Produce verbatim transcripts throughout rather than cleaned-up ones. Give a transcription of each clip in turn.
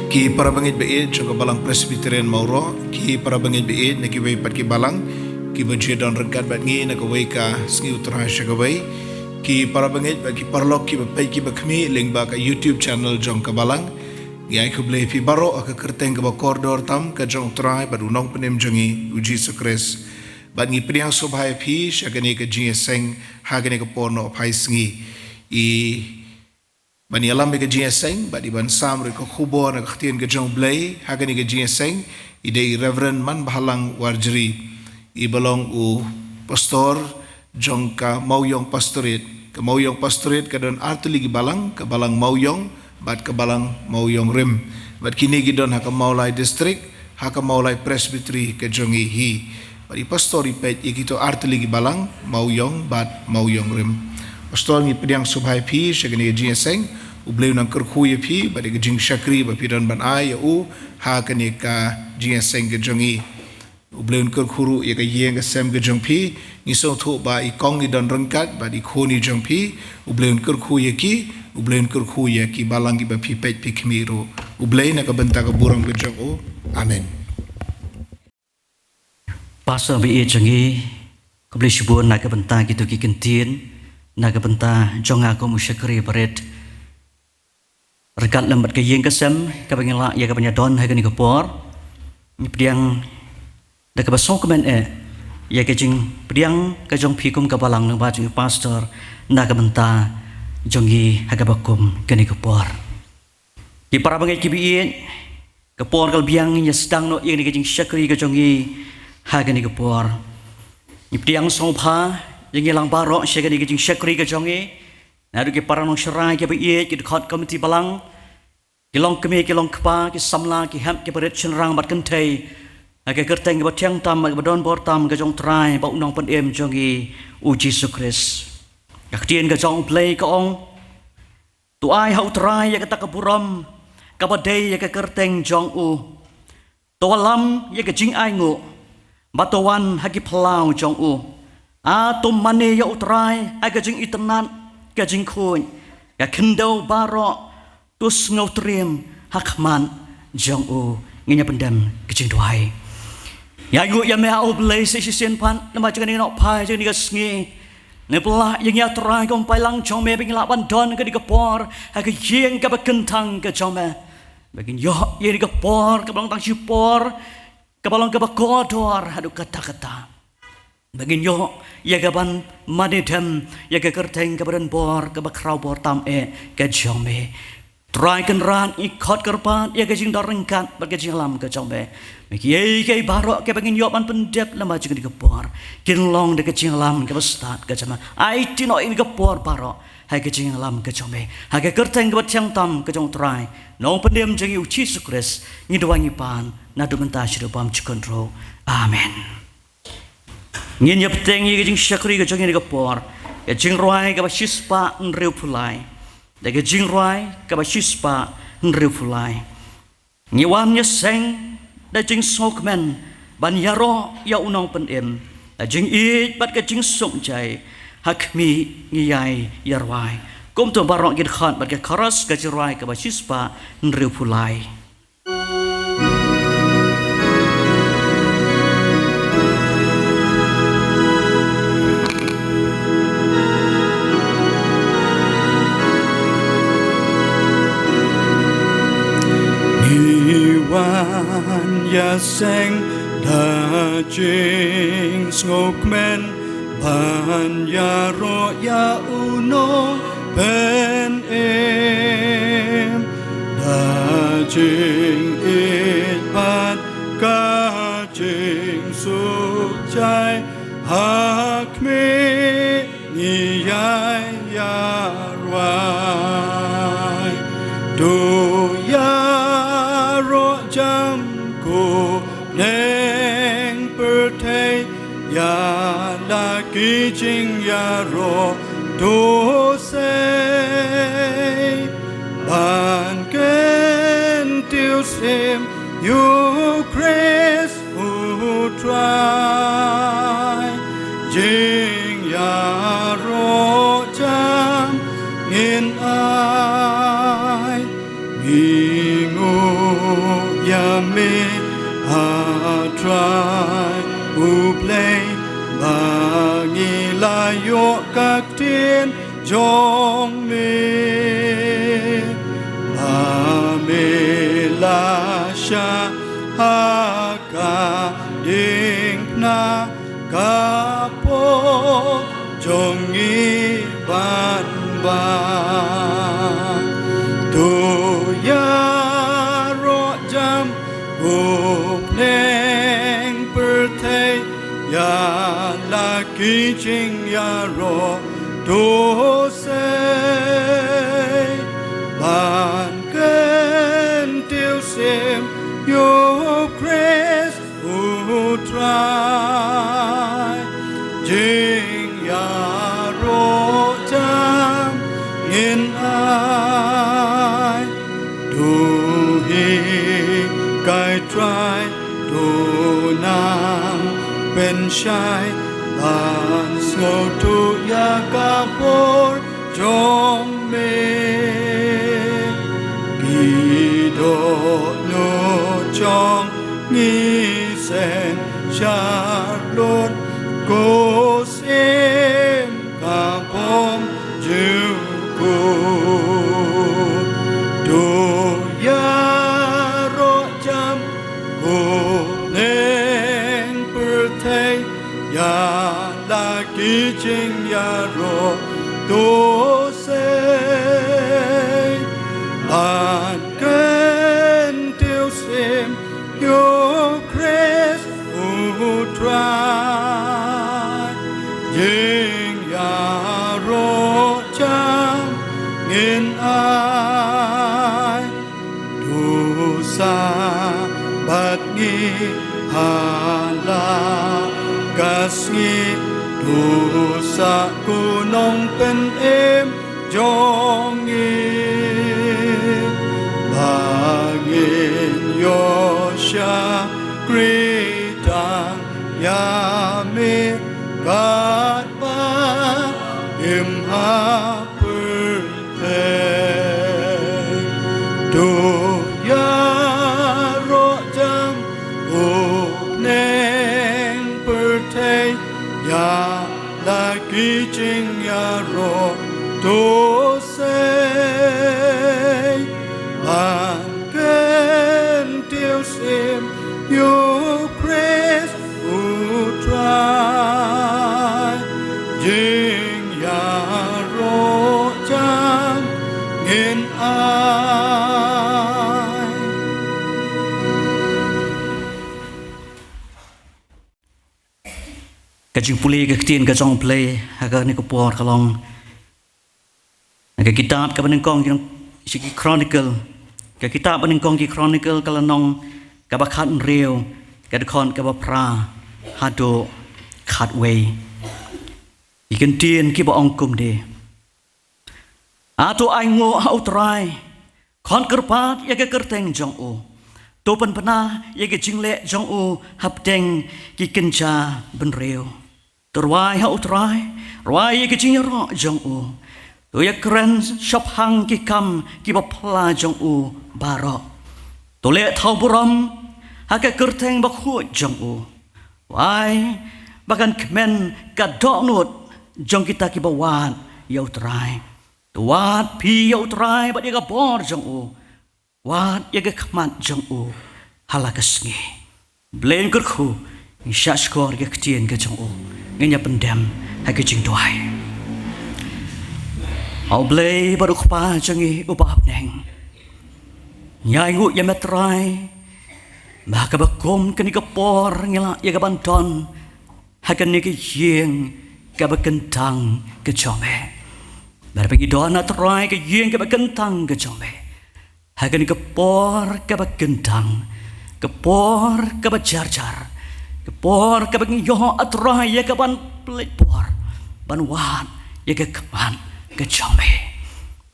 Ki para bangeit ba ïeit jong ka Balang Presbyterian Mawroh, ki para bangeit ba ïeit na kiwei pat ki balang kiba ju don ryngkat bad ngi na kawei ka sngi U Trai sha kawei, ki para bangeit bad ki paralok kiba peit kiba khmih lyngba ka YouTube channel jong ka balang, ngi ai khublei ïa phi baroh ha ka kyrteng kaba kordor tam ka jong U Trai bad U Nongpynim jong ngi U Jisu Khrist. Bad ngi pdiang sngewbha ïa phi sha kane ka jingïaseng ha kane ka por nohphai sngi. I ban ïalam ïa ka jingïaseng bad i ban sam ruh ïa ka khubor na ka ktien ka jong U Blei ha kane ka jingïaseng i dei i Reverend Manbhalang Warjri, iba long u pastor jong ka Mawïong Pastorate. Ka Mawïong Pastorate ka don artylli ki balang, ka Balang Mawïong bad ka Balang Mawïong Rim. Bad kine ki don ha ka Mawlai District, ha ka Mawlai Presbytery ka jong ngi hi. Bad i pastor i peit ïa kito artylli ki balang, Mawïong bad Mawïong Rim. Pastor, ngi pdiang sngewbha ïa phi sha kane ka jingïaseng. U Blei un nang kyrkhu ïa phi bad ïa ka jingshakri ba phi don ban ai ïa u ha kane ka jingïaseng ka jong ngi. U Blei un kyrkhu ruh ïa ka ïing ka sem ka jong phi. Ngi sngewthuh ba i kong i don ryngkat bad i khun i jong phi. U Blei un kyrkhu ïa ki, U Blei un kyrkhu ïa ki balang kiba phi peit phi khmih ruh. U Blei na ka bynta ka burom ka jong u. Amen. Pastor ba ïeit jong ngi, khublei shibun na ka bynta kito ki kyntien na ka bynta jong nga kum u shakri barit. Ryngkat lem bad ka ïing ka sem kaba ngi lah ïa ka ban ïadon ha kane ka por, ngi pdiang da kaba sngewkmen eh ïa ka jingpdiang ka jong phi kum ka balang lyngba jong i pastor na ka bynta jong ngi ha kaba kum kane ka por. Ki para bangeit kiba ïeit, ka por ka la biang, ngin ïa sdang noh ïa kane ka jingshakri ka jong ngi ha kane ka por. Ngi pdiang sngewbha ïa ngi lang baroh sha kane ka jingshakri ka jong ngi. Naduh ki para nongsharai kiba ïeit, ki dkhot komiti balang, ki longkmie ki longkpa, ki samla, ki hep kiba rit, shynrang bad kynthei, ha ka kyrteng kaba thiang tam, kaba don bor tam ka jong U Trai bad U Nongpynim jong ngi U Jisu Khrist. Ka ktien ka jong U Blei ka ong, to ai ha U Trai ïa kata ka burom kaba dei ïa ka kyrteng jong u. To wallam ïa ka jingainguh bad to wan ha ki phyllaw jong u. A to mane ïa U Trai ha ka jingitynnad, ka jingkhuid, ka khyndew baroh to sngewtriem ha khmat jong u. Ngin ïa pyndem ka jingduwai. Ïa ainguh ïa me A Blei sa shisien pat namar jong kane ka nohphai jong kane ka sngi. Ngi pynlah ïa ngi A Trai kum u paidlang jong me ba ngin lah ban don ha kane ka por ha ka ïing kaba kyntang ka jong me. Ba ngin ïoh ïa kane ka por kaba long tang shi por kaba long kaba kordor haduh katta katta. Ba ngin ïoh ïa ka ban mane dem ïa ka kyrteng kaba don bor kaba khraw bor tam eh ka jong me. Trai Kynrad, ngi khot kyrpad ïa ka jingdon ryngkat bad ka jingïalam ka jong me. Me, kiei kiei baroh kiba ngin ïoh ban pyndep lyngba jong kane ka por, kin long da ka jingïalam kaba stad ka jong me. Aiti noh ïa kane ka por baroh ha ka jingïalam ka jong me. Ha ka kyrteng kaba thiang tam ka jong U Trai Nongpynim jong ngi U Jisu Khrist ngi duwai ngi pan, naduh mynta shaduh bymjukut ruh. Amen. Ngin ïa bteng ïa ka jingshakri ka jong ngi ha kane ka por, ka jingrwai kaba shispah hynriewphew lai. Da ka jingrwai kaba shispah hynriewphew lai. Ngi wan ïaseng da jingsngewkmen ban ïaroh ïa U Nongpynim, da jingïeit bad ka jingsngewjai, ha khmih ngi ïai ïarwai. Kumto baroh ki dkhot bad ka chorus ka jingrwai kaba shispah hynriewphew lai. Ngi wan ïaseng da jingsngewkmen ban ïaroh ïa U Nongpynim, da jingïeit bad ka jingsngewjai, ha khmih ngi ïai ïarwai. To ïaroh jam ko neng pyrthei, ïa la ki jingïaroh to sei, ban kyntiew sim ïa U Khrist U Trai. Jingïaroh jam ngin ai, ngi ngu Ha Trai U Blei, ba ngi la ïoh ka ktien jong me, ba me la shah ha ka diengphna, ka por jong ngi ban bang. To ïaroh jam ko bneng pyrthei, ïa la ki jingïaroh to sei, ban kyntiew sim ïa U Khrist U Trai. Jingïaroh jam ngin ai, to hikai Trai, to nang pynshai, ban sngewthuh ïa ka bor jong me. Ki dohnud jong ngi synshar lut, ko sim ka bymjukut. To ïaroh jam ko bneng pyrthei, ïa la ki jingïaroh to sei, ban kyntiew sim ïa U Khrist U Trai. Jingïaroh jam ngin ai, to sah bad ngi ha la ka sngi, to sah ko nongpynim jong ngi, ba ngin ïoh shakri tang ïa me, katba im ha pyrthei. To ïaroh jam ko bneng pyrthei, ïa la ki jingïaroh to sei, ban kyntiew sim ïa U Khrist U Trai. Jingïaroh jam ngin ai. Ka jingpule ka ktien ka jong U Blei ha kane ka por ka long na ka kitab kaba nyngkong ki, ki Chronicle. Ka kitab ba nyngkong ki Chronicle ka lynnong kaba khathynriew, ka dkhot kaba phra haduh khatwei. Ki kyntien kiba ong kumne. A to ainguh ha U Trai, khot kyrpad ïa ka kyrteng jong u. To pynbna ïa ka jingleh jong u hapdeng ki kynja bynriew. To rwai ha U Trai, rwai ïa ka jingïaroh jong u. To ïakren shaphang ki kam kiba pla jong u baroh. To leh thaw burom ha ka kyrteng bakhuid jong u. Wai ba kan kmen ka dohnud jong kita kiba wad ïa U Trai. To wad phi ïa U Trai bad ïa ka bor jong u. Wad ïa ka khmat jong u ha la ka sngi. Blei un kyrkhu. Ngi shah shkor ïa ka ktien ka jong u. Ngin ïa pyndem ha ka jingduwai. A U Blei bad U Kpa jong ngi uba ha bneng, ngi ainguh ïa me Trai ba ha kaba kum kane ka por ngi lah ïa ka ban don ha kane ka ïing kaba kyntang ka jong me. Bad ba ngi don, A Trai, ka ïing kaba kyntang ka jong me ha kane ka por kaba kyntang, ka por kaba jarjar, ka por kaba ngi ïoh, A Trai, ïa ka ban pynleit por ban wad ïa ka khmat ka jong me.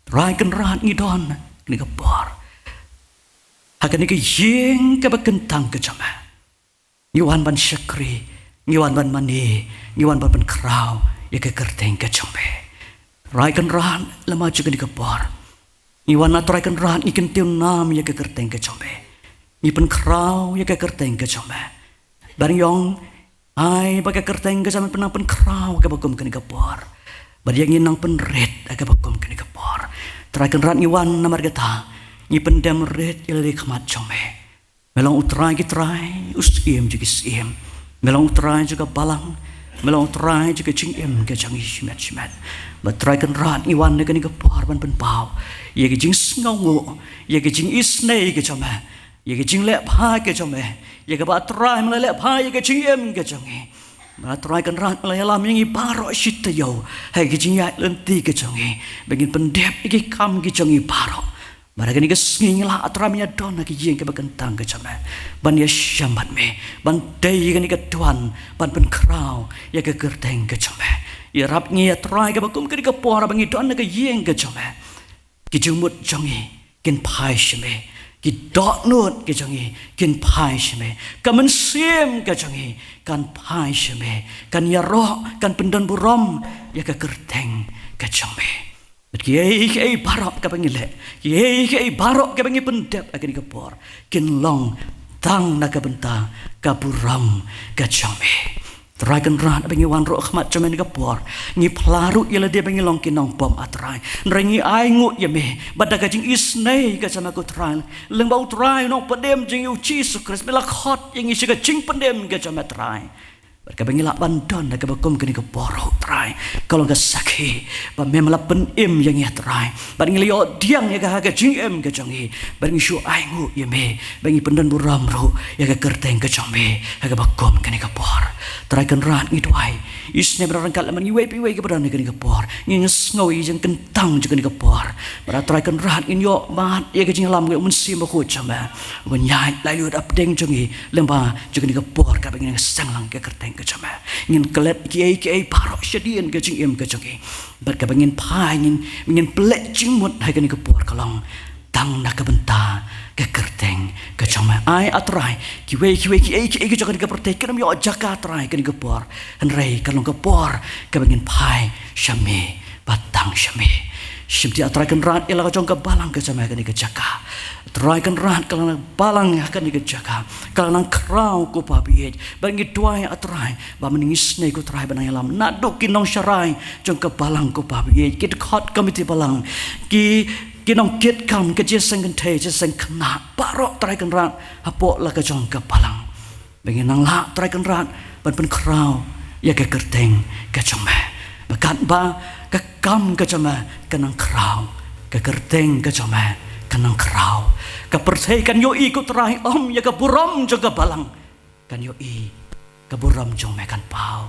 Trai Kynrad, ngi don ha kane ka por ha kane ka ïing kaba kyntang ka jong me. Ngi wan ban shakri, ngi wan ban mane, ngi wan ban pynkhraw ïa ka kyrteng ka jong me. Trai Kynrad, lem ha kane ka por ngi wan, A Trai Kynrad, ngi kyntiew nam ïa ka kyrteng ka jong me. ngi pynkhraw ïa ka kyrteng ka jong me. Bad ngi ong, ai ba ka kyrteng ka jong me pynang pynkhraw ha kaba kum kane ka por. Bad ïa ngi nang pynrit ha kaba kum kane ka por. Trai Kynrad, ngi wan namar kata, ngi pyndem rit ïa lade ha khmat jong me. Me long U Trai ki trai, U Syiem jong ki syiem. Me long U Trai jong ka balang. Me long U Trai jong ka jingim ka jong ngi shimet shimet. Bad Trai Kynrad, ngi wan ha kane ka por ban pynpaw ïa ka jingsngewnguh, ïa ka jingisynei ka jong me, ïa ka jingleh bha ka jong me, ïa kaba Trai me la leh bha ïa ka jingim ka jong ngi. Bad Trai Kynrad, me la ïalam ïa ngi baroh shi taïew ha ka jingïaid lynti ka jong ngi, ba ngin pyndep ïa ki kam ki jong ngi baroh. Bad ha kane ka sngi ngi lah, A Trai, ban ïadon ha ka ïing kaba kyntang ka jong me, ban ïashem bad me, ban tei ïa kane ka duwan ban pynkhraw ïa ka kyrteng ka jong me. Ïarap ïa ngi, A Trai, kaba kum kane ka por ba ngi don ha ka ïing ka jong me. Ki jingmut jong ngi kin phai sha me. Ki dohnud ki jong ngi kin phai sha me. Ka mynsiem ka jong ngi kan phai sha me, kan ïaroh, kan pyndonburom ïa ka kyrteng ka jong me. Bad kiei kiei baroh kaba ngi leh, kiei kiei baroh kaba ngi pyndep ha kane ka por, kin long tang na ka bynta ka burom ka jong me. Trai Kynrad, ba ngi wan ruh ha khmat jong me ha kane ka por, ngi phla ruh ïa lade ba ngi long ki nongbym, A Trai. Hynrei ngi ainguh ïa me, bad da ka jingisynei ka jong me, ko Trai, lyngba U Trai U Nongpynim jong ngi, U Jisu Khrist, me la khot ïa ngi sha ka jingpynim ka jong me, Trai. Bad kaba ngi lah ban don ha kaba kum kane ka por ruh, Trai, ka long ka sakhi ba me me la pynim ïa ngi, A Trai. Bad ngi la ïoh pdiang ïa ka ha ka jingim ka jong ngi. Bad ngi shu ainguh ïa me, ba ngi pyndonburom ruh ïa ka kyrteng ka jong me ha kaba kum kane ka por. Trai Kynrad, ngi duwai, isynei bad ryngkat lem bad ngi iwei pa iwei kiba don ha kane ka por. Ngi, ngi sngew ïa ka jingkyntang jong kane ka por. Bad A Trai Kynrad, ngin ïoh mad ïa ka jingïalam ka jong U Mynsiem Bakhuid jong me, uban ïaid laitluid hapdeng jong ngi lyngba jong kane ka por kaba ngin seng lang ïa ka kyrteng ka jong me. Ngin klet kiei kiei baroh shadien ka jingim ka jong ngi. Bad kaba ngin phai, ngin, ngin pynleit jingmut ha kane ka por ka long tang na ka bynta ka kyrteng ka jong me. Ai, A Trai, kiwei kiwei kiei kiei ka jong kane ka pyrthei kin ym ïoh jaka, Trai, ha kane ka por. Hynrei ka long ka por kaba ngin phai sha me, bad tang sha me. Shimti, A Trai Kynrad, ïa la ka jong ka balang ka jong me ha kane ka jaka. Trai Kynrad, ka long ka balang ha kane ka jaka, ka la nang khraw, ko Pa baieit. Bad ngi duwai, A Trai, ba mynhynnin ka sngi, ko Trai, ba nang ïalam naduh ki nongsharai jong ka balang, ko Pa baieit, ki dkhot komiti balang, ki, ki nongkitkam ka jingïaseng kynthei, jingïaseng khynnah, baroh, Trai Kynrad, hapoh la ka jong ka balang. Ba ngin nang lah, Trai Kynrad, ban pynkhraw ïa ka kyrteng ka jong me. Ba katba ka kam ka jong me ka nang khraw, ka kyrteng ka jong me ka nang khraw, ka pyrthei kan ïohi, ko Trai, ym ïa ka burom jong ka balang, kan ïohi ka burom jong me, kan paw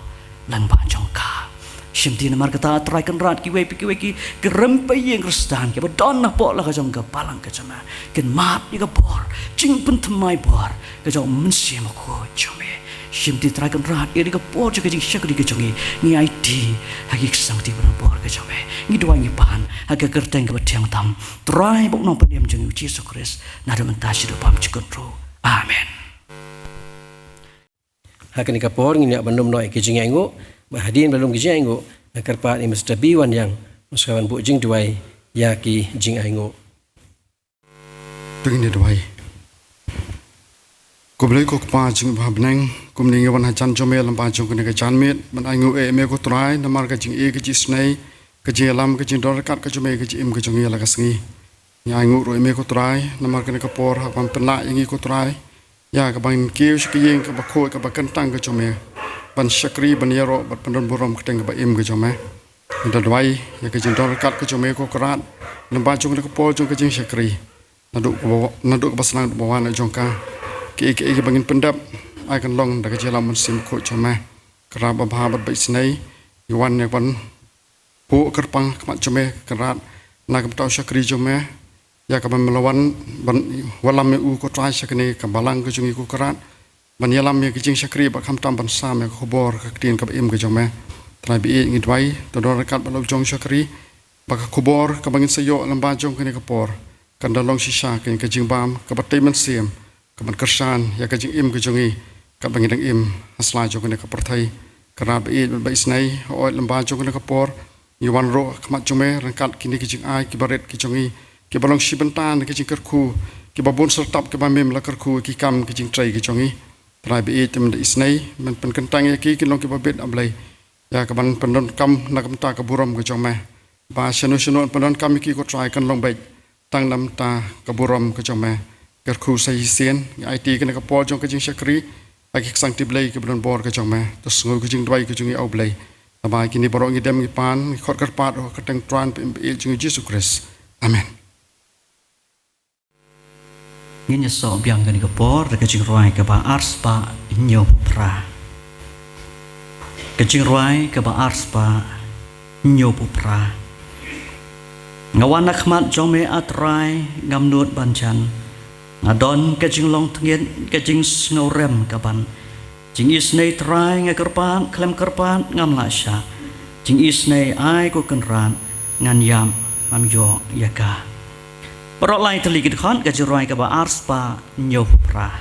lyngba jong ka. Shimti, namar kata, Trai Kynrad, kiwei pa kiwei ki, ki rympei ïing Khristan kiba don hapoh la ka jong ka balang ka jong me, kin mad ïa ka bor jingpynthymmai bor ka jong U Mynsiem Bakhuid jong me. Shimti, Trai Kynrad, ïa kane ka por jong ka jingshakri ka jong ngi, ngi aiti ha ki ksangti ba don bor ka jong me. Ngi duwai, ngi pan ha ka kyrteng kaba thiang tam, Trai bad U Nongpynim jong ngi, U Jisu Khrist, naduh mynta shaduh pynban. Amen. Ha kane ka por ngin ïa ban lum noh ïa ki jingïainguh, bad hadien ba lum ki jingïainguh, nga kyrpad ïa Mister B Wanïang, un sa wan buh jingduwai ïa ki jingïainguh. To ngin ïa duwai. Khublei ko Kpa jong ngi ba ha bneng, kumne ngi wan hajan jong me lyngba jong kane ka janmiet, ban ainguh ïa me ko Trai, namar ka jingïeit, ka jingisynei, ka jingïalam, ka jingdon ryngkat ka jong me, ka jingim ka jong ngi ïa la ka sngi. Ngi ainguh ruh ïa me ko Trai, namar kane ka por, ha kaba me pynlah ïa ngi ko Trai, ïa kaba ngin kiew sha ka ïing kaba khuid kaba kyntang ka jong me, ban shakri, ban ïaroh, ban pyndonburom ha ka kyrteng kaba im ka jong me. Ngi da duwai ïa ka jingdon ryngkat ka jong me ko Kynrad, lyngba jong kane ka por jong ka jingshakri. Naduh kaba, naduh kaba sdang haduh ba wan la ka jong ka. Kiei kiei kiba ngin pyndep, ai kan long da ka jingïalam U Mynsiem Bakhuid jong me. Kynrad ba bha bad ba isynei, ngi wan ïa ka ban buh kyrpang ha khmat jong me ko Kynrad, na ka bynta u shakri jong me, ïa kaba me la wan ban wallam ïa u ko Trai sha kane ka balang ka jong ngi ko Kynrad, ban ïalam ïa ka jingshakri bad khamtam ban sam ïa ka khubor ka ktien kaba im ka jong me. Trai baieit, ngi duwai, to don ryngkat bad la u jong u shakri, ba ka khubor kaba ngin sa ïoh lyngba jong kane ka por, kan da long shisha ka, ka jingbam kaba tei mynsiem, kaban kyrshan ïa ka jingim ka jong ngi, kaba ngi dang im ha sla jong kane ka pyrthei. Kynrad baieit bad ba isynei, hooid, lyngba jong kane ka por, ngi wan ruh ha khmat jong me ryngkat kine ki jingai kiba rit ki jong ngi, kiba long shi bynta na ka jingkyrkhu, kiba bun syrtap kiba mem la kyrkhu ki kam ki jingtrei ki jong ngi. Trai ba ïeit, men da isynei men pynkyntang ïa ki kin long kiba bit, A Blei, ïa kaban pyndonkam na ka bynta ka burom ka jong me. Ba shano shano yn pyndonkam ïa ki, ko Trai, kan long beit tang na ka bynta ka burom ka jong me. Kyrkhu sa shisien, ngi aiti kane ka por jong ka jingshakri ha ki ksangti Blei kiba don bor ka jong me. To sngew ka jingduwai ka jong ngi, A Blei. Naba ïa kine baroh ngi dem ngi pan, ngi khot kyrpad ha ka kyrteng Trai ba im ba ïeit jong ngi, Jisu Khrist. Amen. Ngin ïasoh biang kane ka por da ka jingrwai kaba arspah hynñiewphew phra. Ka jingrwai kaba arspah hynñiewphew phra. Nga wan ha khmat jong me, A Trai, ngam nud ban jan. Nga don ka jinglong tngit, ka jingsngewrem ka ban. Jingisynei Trai nga kyrpad, khlem kyrpad ngam lah shah. Jingisynei ai, ko Kynrad, ngan ïap, ngam ïoh ïa ka. Baroh lai tylli ki dkhot, ka jingrwai kaba arspah hynñiewphew phra.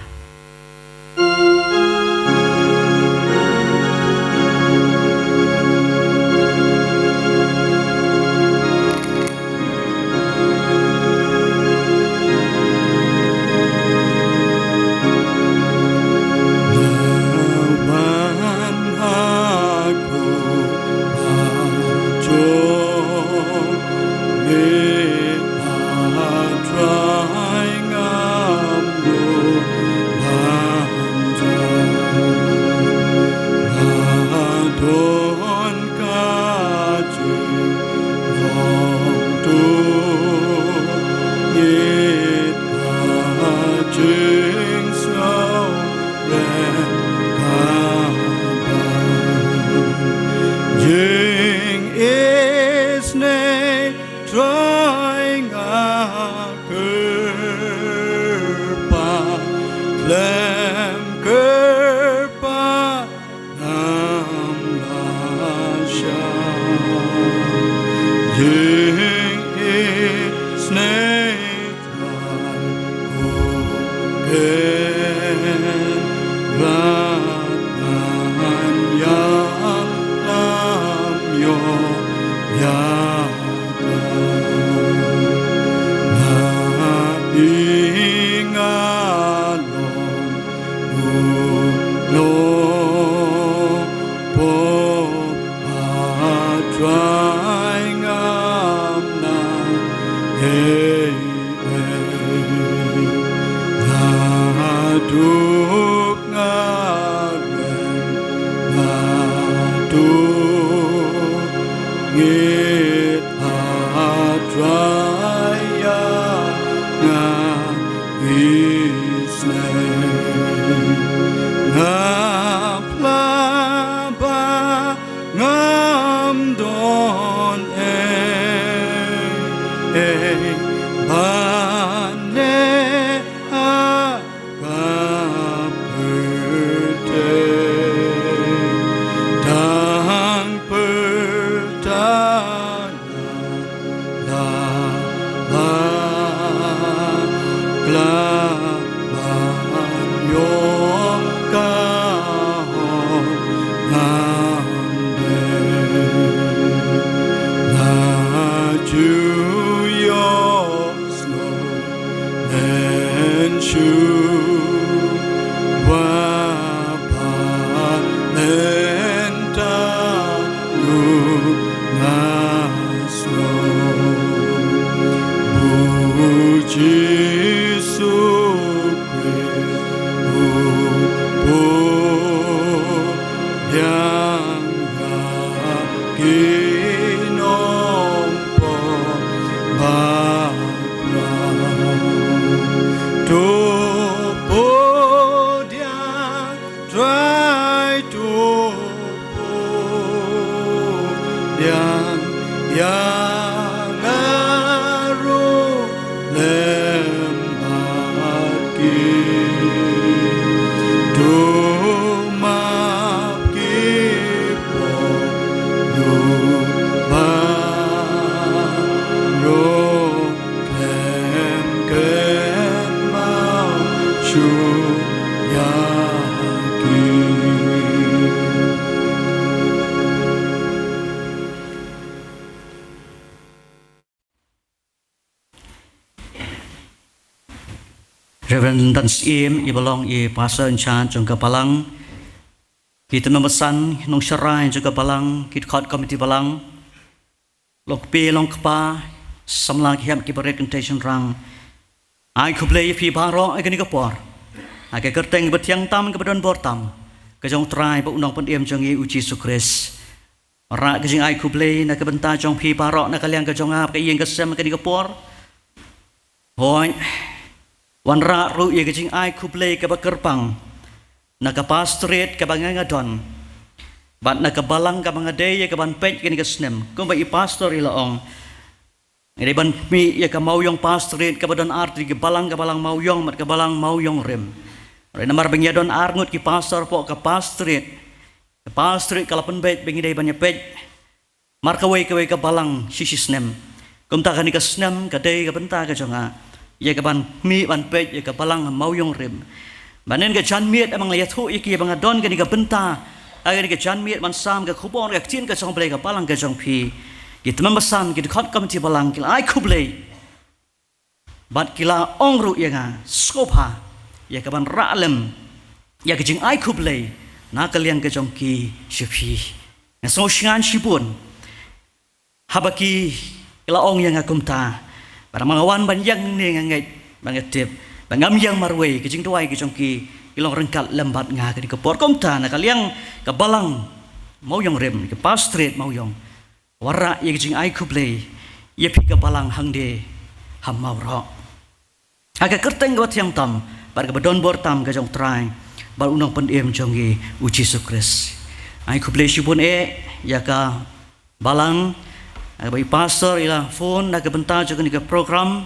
Jingisynei Trai nga kyrpad, khlem kyrpad ngam lah shah. Jingisynei Trai, ko Kynrad, ngan ïap, ngam ïoh ïa ka. Nga ïeit, nga long u longpop, A Trai, ngam nang ei ei. Nga duk, nga rem, nga duk ngit, A Trai, ïa nga isynei. Nga phla ba ngam don ei ei ban leh ha ka pyrthei. Tang pyrta la ba kla ban ïoh ka hok ngam dei. Nga ju ïohsngew mynshuwa bad mynta ruh nga sngew, U Jisu Khrist u pdiang ïa ki nongpop bakhraw. To pdiang, Trai, to pdiang ïa nga ruh lem bad ki. To map ki pop ruh baroh, khlem kynmaw shuh ïa ki. Reverend Lynton Syiem, i ba long i pastor in charge jong ka balang, ki tymmen basan nongshakri jong ka balang, ki dkhot komiti balang, long kpa long kpa, samla ki hep ki barit kynthei shynrang. Ai khublei ïa phi baroh ha kane ka por ha ka kyrteng ba thiang tam, kaba don bor tam, ka jong U Trai bad U Nongpynim jong ngi U Jisu Khrist. Wanrah ka jingai khublei na ka bynta jong phi baroh na ka liang ka jong nga, ka ïing ka sem ha kane ka por. Hooid, wanrah ruh ïa ka jingai khublei kaba kyrpang na ka pastorate kaba nga nga don, bad na ka balang kaba nga dei ïa kaban peit kane ka snem. Kumba i pastor i la ong, nga dei ban mih ïa ka Mawïong Pastorate kaba don ar tylli ki balang, ka balang Mawïong bad ka balang Mawïong Rim. Hynrei namar ba ngi ïa don ar ngut ki pastor hapoh ka pastorate, ka pastorate ka la pynbeit ba ngi dei ban ïa peit mar kawei kawei ka balang shi shi snem. Kumta kane ka snem ka dei ka bynta ka jong nga ïa kaban mih ban peit ïa ka balang Mawïong Rim. Ban ïa ka janmiet, namar nga la ïathuh ïa ki ba nga don kane ka bynta ha kane ka janmiet ban sam ka khubor ka ktien ka jong U Blei ha ka balang ka jong phi. Ki tymmen basan, ki dkhot komiti balang, ki la ai khublei bad ki la ong ruh ïa nga, sngewbha ïa kaban rah lem ïa ka jingai khublei na ka liang ka jong ki sha phi. Nga sngew shngaiñ shibun haba ki la ong ïa nga kumta. Bad namar nga wan ban ïeng hangne, nga ngeit bad nga tip ba ngam ïeng marwei, ka jingduwai ka jong ki ki long ryngkat lem bad nga ha kane ka por. Kumta na ka liang ka balang Mawïong Rim, ka pastorate Mawïong, wanrah ïa ka jingai khublei ïa phi ka balang hangne ha Mawroh, ha ka kyrteng kaba thiang tam bad kaba don bor tam ka jong U Trai bad U Nongpynim jong ngi U Jisu Khrist. Ai khublei shibun eh ïa ka balang, ha kaba i pastor i la phone na ka bynta jong kane ka program.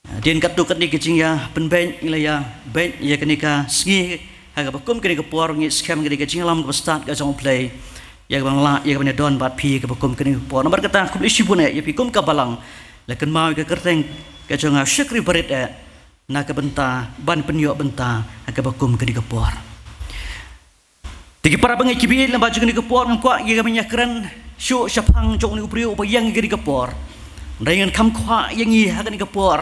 Hadien katto katne ka jingïapynbeit, ngi la ïabeit ïa kane ka sngi ha kaba kum kane ka por. Ngi skhem kane ka jingïalam kaba stad ka jong U Blei ïa kaban lah ïa kaban ïadon bad phi ha kaba kum kane ka por. Namar kata khublei shibun eh ïa phi kum ka balang. La kynmaw ïa ka kyrteng ka jong nga, shakri barit eh na ka bynta ban pynïoh bynta ha kaba kum kane ka por. Te ki para bangeit kiba ïeit, lyngba jong kane ka por ngam kwah ïa kaban ïakren shuh shaphang jong une u briew uba ïeng ha kane ka por. Hynrei ngan kham kwah ïa ngi ha kane ka por,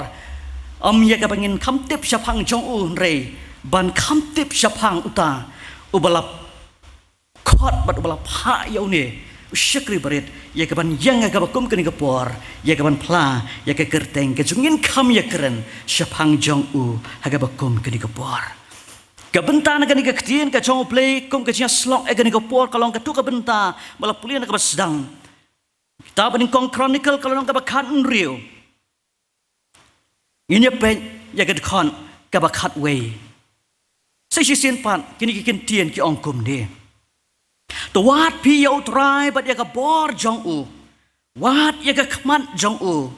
ym ïa kaba ngin kham tip shaphang jong u, hynrei ban kham tip shaphang uta uba la khot bad uba la phah ïa une u shakri barit ïa kaban ïeng ha kaba kum kane ka por, ïa kaban phla ïa ka kyrteng ka jong ngi. Ngin kham ïakren shaphang jong u ha kaba kum kane ka por. Ka bynta na kane ka ktien ka jong U Blei kum ka jingïasyllok ha kane ka por ka long katto ka bynta ba la pule na kaba sdang. Kitab Nyngkong Chronicle ka lynnong kaba khathynriew, ngin ïa peit ïa ka dkhot kaba khatwei. Sa shisien pat kine ki ktien ki ong kumne: To wad phi ïa U Trai bad ïa ka bor jong u, wad ïa ka khmat jong u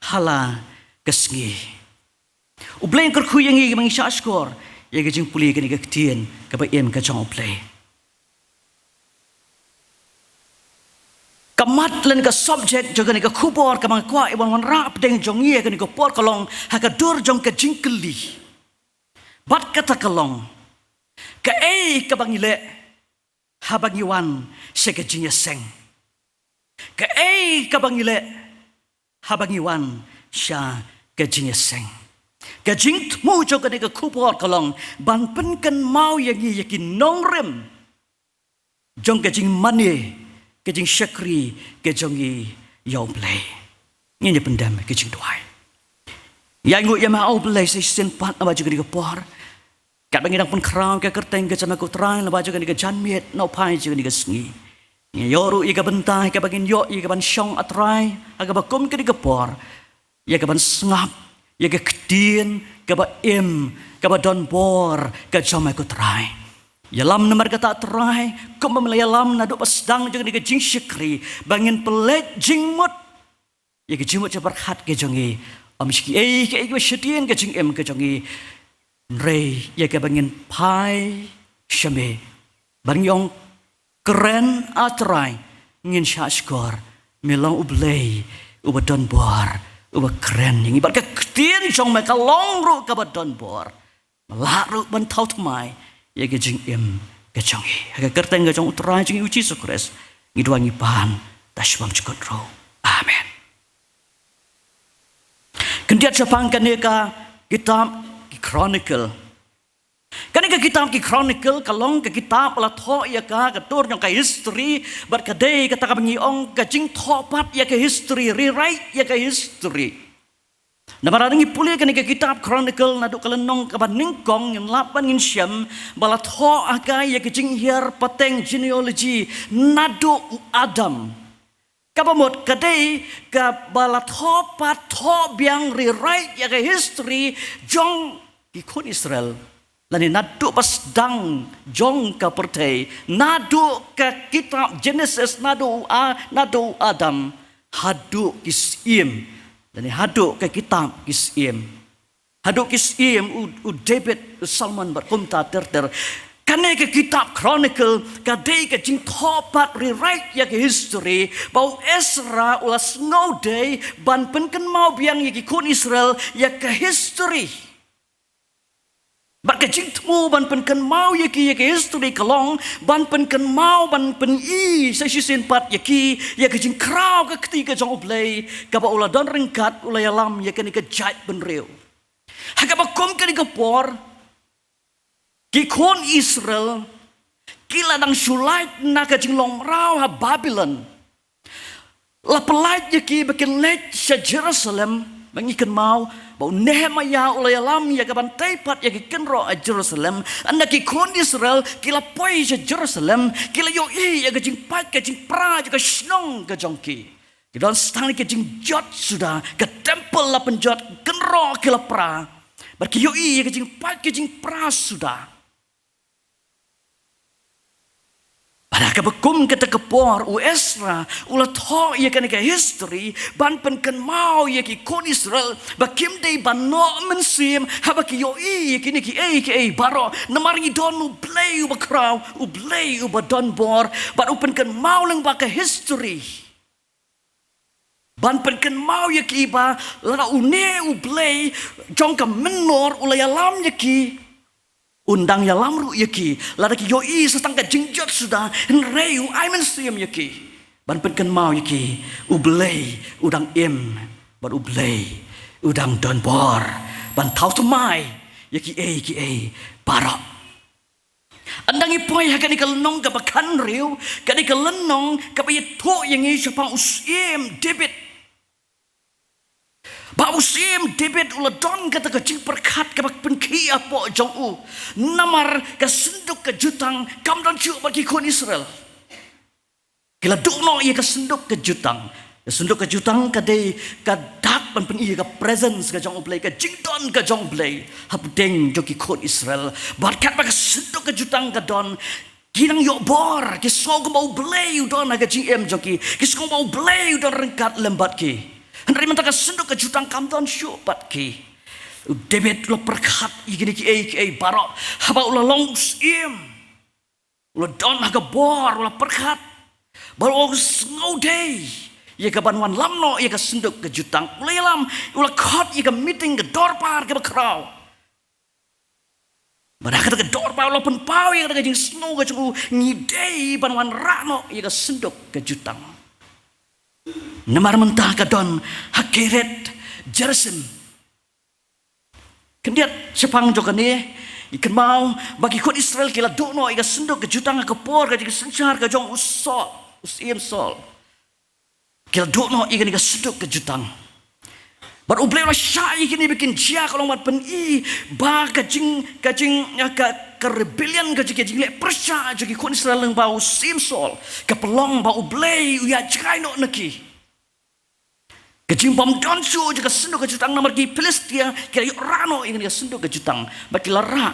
ha la ka sngi. U Blei un kyrkhu ïa ngi ba ngin shah shkor ïa ka jingpule kane ka ktien kaba im ka jong U Blei. Ka mat lane ka subject jong kane ka khubor kaba nga kwah ïa ban wanrah hapdeng jong ngi ha kane ka por ka long ha ka dur jong ka jingkylli. Bad kata ka long: Kaei kaba ngi leh haba ngi wan sha ka jingïaseng? Kaei kaba ngi leh haba ngi wan sha ka jingïaseng? Ka jingthmu jong kane ka khubor ka long ban pynkynmaw ïa ngi ïa ki nongrim jong ka jingmane, ka jingshakri ka jong ngi ïa U Blei. Ngin ïa pyndem ka jingduwai. Ïa nguh ïa me, ah U Blei, sa shisien pat lyngba jong kane ka por. Katba ngi dang pynkhraw ïa ka kyrteng ka jong me ko Trai lyngba jong kane ka janmiet, na u phai jong kane ka sngi, ngi ïoh ruh ïa ka bynta ïa kaba ngin ïoh ïa kaban shong, ah Trai, ha kaba kum kane ka por, ïa kaban sngap ïa ka ktien kaba im, kaba don bor ka jong me ko Trai. Ïalam namar kata Trai, kumba me la ïalam naduh ba sdang jong kane ka jingshakri, ba ngin pynleit jingmut ïa ka jingmut jingpyrkhat ka jong ngi, ym sha kiei kiei kiba shadien ka jingim ka jong ngi, hynrei ïa kaba ngin phai sha me, ba ngin ong, kren ah Trai, ngin shah shkor, me long U Blei uba don bor, uba kren ïa ngi. Bad ka ktien jong me ka long ruh kaba don bor, me lah ruh ban thaw thymmai ïa ka jingim ka jong ngi. Ha ka kyrteng ka jong U Trai jong ngi U Jisu Khrist ngi duwai, ngi pan, da shibang jukut ruh. Amen. Khyndiat shaphang kane ka Kitab ki Chronicle. Kane ka kitab ki Chronicle ka long ka kitab ba la thoh ïa ka, ka tur jong ka history, bad ka dei kata kaba ngi ong ka jingthoh pat ïa ka history, rewrite ïa ka history. Namar lada ngi pule kane ka kitab Chronicle naduh ka lynnong kaba nyngkong, ngin lap bad ngin shem ba la thoh ha ka ïa ka jinghiar pateng, genealogy, naduh u Adam. Kaba mut ka dei kaba la thoh pat, thoh biang, rewrite ïa ka history jong ki khun Israel. Lane naduh ba sdang jong ka pyrthei, naduh ka kitab Genesis, naduh u A-, naduh u Adam, haduh ki Syiem, lane haduh ka kitab ki Syiem. Haduh ki Syiem, u, u David, u Solomon bad kumta ter ter. Kane ka kitab Chronicle ka dei ka jingthoh pat, rewrite ïa ka history, ba u Ezra u la sngewdei ban pynkynmaw biang ïa ki khun Israel ïa ka history. Bad ka jingthmu ban pynkynmaw ïa ki ïa ka history ka long ban pynkynmaw, ban pyni sa shisien pat ïa ki ïa ka jingkhraw ka kti ka jong U Blei, kaba u la don ryngkat, u la ïalam ïa kane ka jaitbynriew. Ha kaba kum kane ka por, ki khun Israel ki la dang shu lait na ka jinglong mraw ha Babilon. La pyllait ïa ki ba kin leit sha Jerusalem, ba ngi kynmaw ba u Nehemiah u la ïalam ïa ka ban tei pat ïa ka kynroh ha Jerusalem. Ynda ki khun Israel ki la poi sha Jerusalem, ki la ïohi ïa ka jingpait ka jingpra jong ka shnong ka jong ki. Ki don tang ïa ka jingjot suda, ka temple la pynjot, kynroh ki la pra. Bad ki ïohi ïa ka jingpait ka jingpra suda. Bad ha kaba kum kata ka por, u Ezra u la thoh ïa kane ka history ban pynkynmaw ïa ki khun Israel ba kim dei ban noh mynsiem haba ki ïohi ïa kine kiei kiei baroh, namar ngi don U Blei uba khraw, U Blei uba don bor. Bad u pynkynmaw lyngba ka history ban pynkynmaw ïa ki ba lada une U Blei jong ka mynnor u la ïalam ïa ki, un dang ïalam ruh ïa ki. Lada ki ïohi sa tang ka jingjot suda, hynrei u ai mynsiem ïa ki ban pynkynmaw ïa ki, U Blei u dang im, bad U Blei u dang don bor ban thaw thymmai ïa kiei kiei baroh. Ynda ngi poi ha kane ka lynnong kaba khathynriew, kane ka lynnong kaba ïathuh ïa ngi shaphang u Syiem David. Ba u Syiem David u la don kata ka jingpyrkhat kaba pynkhih hapoh jong u. Namar ka synduk ka jutang kam don shuh bad ki khun Israel. Ki la duh noh ïa ka synduk ka jutang. Ka synduk ka jutang ka dei ka dak ban pyni ïa ka presence ka jong U Blei, ka jingdon ka jong U Blei hapdeng jong ki khun Israel. Bad katba ka synduk ka jutang ka don, ki nang ïoh bor, ki sngew kumba U Blei u don ha ka jingim jong ki, ki sngew kumba U Blei u don ryngkat lem bad ki. Hynrei mynta ka synduk ka jutang kam don shuh bad ki. U David u la pyrkhat ïa kine kiei kiei baroh haba u la long u syiem. U la don ha ka bor, u la pyrkhat. Bad u la sngewdei ïa ka ban wanlam noh ïa ka synduk ka jutang. U la ïalam, u la khot ïa ka meeting, ka dorbar kaba khraw. Bad ha kata ka dorbar u la pynpaw ïa kata ka jingsngew ka jong u, ngi dei ban wanrah noh ïa ka synduk ka jutang. Namar mynta ka don ha Kiriath Jearim. Khyndiat shaphang jong kane, ngi kynmaw ba ki khun Israel ki la duh noh ïa ka synduk ka jutang ha ka por ka jingsynshar ka jong u Saul, u Syiem Saul. Ki la duh noh ïa kane ka synduk ka jutang. Bad U Blei u la shah ïa kine ba kin jia, ka long ban pyni ba ka jing, ka jing, ka, ka rebellion, ka jing, ka jingleh pyrshah jong ki khun Israel lyngba u Syiem Saul ka pynlong ba U Blei u ïaid jngai noh na ki. Ka jingbym don shuh jong ka synduk ka jutang namar ki Philistia ki la ïoh rah noh ïa kane ka synduk ka jutang. Bad ki la rah.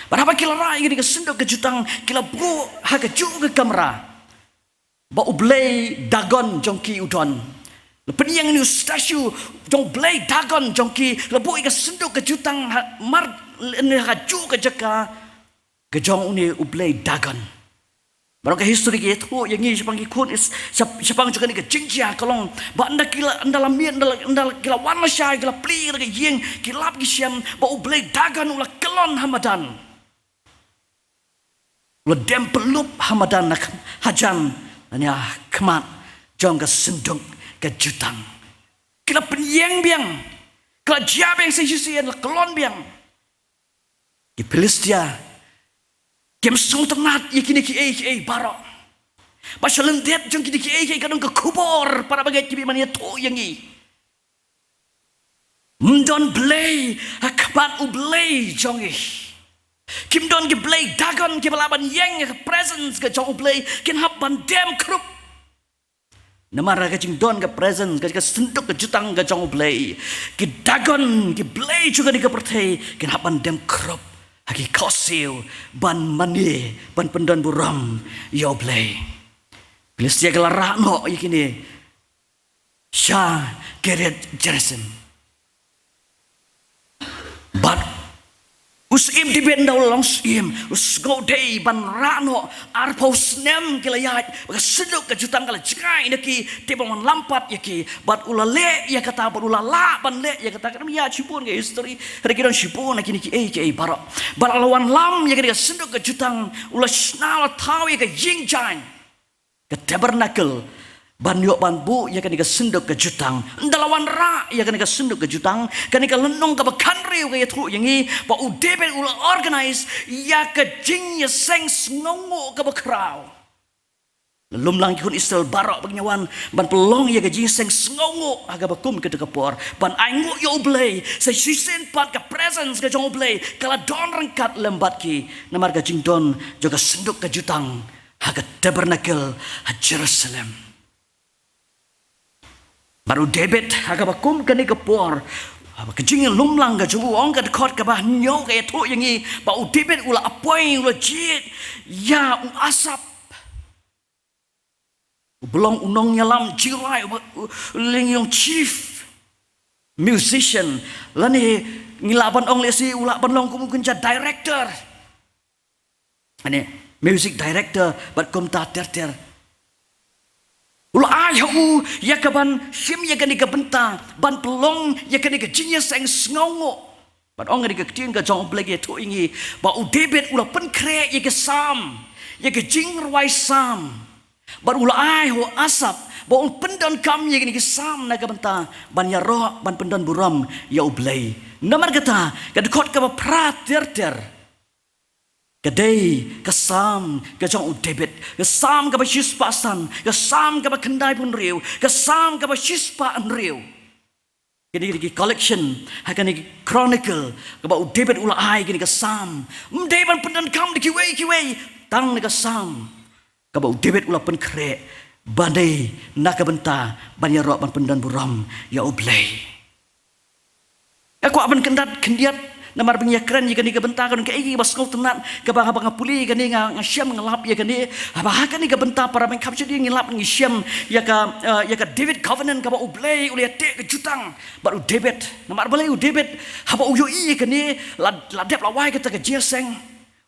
Bad haba ki la rah ïa kane ka synduk ka jutang, ki la buh ha kajuh ka kamra ba u blei Dagon jong ki u don. La pynïeng ïa une u statue jong u blei Dagon jong ki, la buh ïa ka synduk ka jutang ha mar, ha kajuh ka jaka ka jong une u blei Dagon. Baroh ka history ka ïathuh ïa ngi shaphang ki khun Is-, shap-, shaphang jong kane ka jingjia, ka long ba ynda ki la, ynda la miet, ynda la, ynda la, ki la wan lashai, ki la plie ïa ka ïing, ki lap ki shem ba u blei Dagon u la kyllon ha madan. U la dem pynlup ha madan, na kh-, hajan, na ïa khmat jong ka synduk ka jutang. Ki la pynïeng biang. Ka la jia biang sa shisien, la kyllon biang. Ki Philistia kim sngewtynnat ïa kine kiei kiei baroh. Ba sha lyndet jong kine kiei kiei ka don ka khubor, para bangeit kiba ïathuh ïa ngi. Ym don Blei ha khmat U Blei jong ngi. Kim don ki blei Dagon kiba lah ban ïeng ha ka presence ka jong U Blei, kin hap ban dem khrup. Namar ka jingdon ka presence, ka, ka synduk ka jutang ka jong U Blei, ki Dagon, ki blei jong kane ka pyrthei, kin hap ban dem khrup ha ki khohsiew ban mane, ban pyndon burom ïa U Blei. Philistia ki la rah noh ïa kine sha Kiriath Jearim. Bad u syiem David, ynda u la long syiem, u sngewdei ban rah noh. Arphew snem ki la ïaid, ba ka synduk ka jutang ka la jngai na ki, te ba wan lam pat ïa ki. Bad u la leh ïa kata, bad u la lah ban leh ïa kata. Ka dang ïaid shibun ka history, hynrei ki don shibun na kine kiei kiei baroh. Bad la wan lam ïa kane ka synduk ka jutang, u la shna, la thaw ïa ka ïing jaiñ, ka tabernacle, ban ïoh ban buh ïa kane ka synduk ka jutang. Ynda la wanrah ïa kane ka synduk ka jutang, kane ka lynnong kaba khathynriew ka ïathuh ïa ngi ba u David u la organize ïa ka jingïaseng sngewnguh kaba khraw. La lum lang ki khun Israel baroh ba ki wan ban pynlong ïa ka jingïaseng sngewnguh ha kaba kum kata ka por, ban ainguh ïa U Blei. Sa shisien pat ka presence ka jong U Blei ka la don ryngkat lem bad ki, namar ka jingdon jong ka synduk ka jutang ha ka tabernacle ha Jerusalem. Bad u David ha kaba kum kane ka por, ha ka jinglum lang ka jong u, ong ka dkhot kaba hynñiew ka ïathuh ïa ngi ba u David u la appoint, u la jied ïa u Asaph, uba long u nongïalam jingrwai, uba, u lyngïong chief musician, lane ngi lah ban ong lehse u lah ban long kum u kynja director, ane, music director bad kumta ter ter. U la ai ha u ïa ka ban shim ïa kane ka bynta ban pynlong ïa kane ka jingïaseng sngewnguh. Bad ong kane ka ktien ka jong U Blei ka ïathuh ïa ngi ba u David u la pynkhreh ïa ka Salm, ïa ka jingrwai Salm. Bad u la ai ha u Asaph ba un pyndonkam ïa kine ki Salm na ka bynta ban ïaroh ban pyndon burom ïa U Blei. Namar kata, ka dkhot kaba phra ter ter ka dei ka Salm ka jong u David, ka Salm kaba shispah san, ka Salm kaba khyndaiphew hynriew, ka Salm kaba shispah hynriew. Kine ki collection ha kane ka Chronicle kaba u David u la ai, kine ka Salm, ym dei ban pyndonkam da kiwei kiwei, tang na ka Salm kaba u David u la pynkhreh ban dei na ka bynta ban ïaroh ban pyndon burom ïa U Blei. Nga kwah ban kyndat khyndiat namar ba ngi ïakren ïa kane ka bynta, ka don kaei kaba sngewtynnat kaba haba nga pule ïa kane, nga, nga shem, nga lap ïa kane. Haba ha kane ka bynta, para bangeit, kham shym dei ngi lap ngi shem ïa ka, eh, ïa ka David Covenant kaba U Blei u la ïateh ka jutang bad u David. Namar balei u David, haba u ïohi ïa kane, la, la dep la wai kata ka jingïaseng,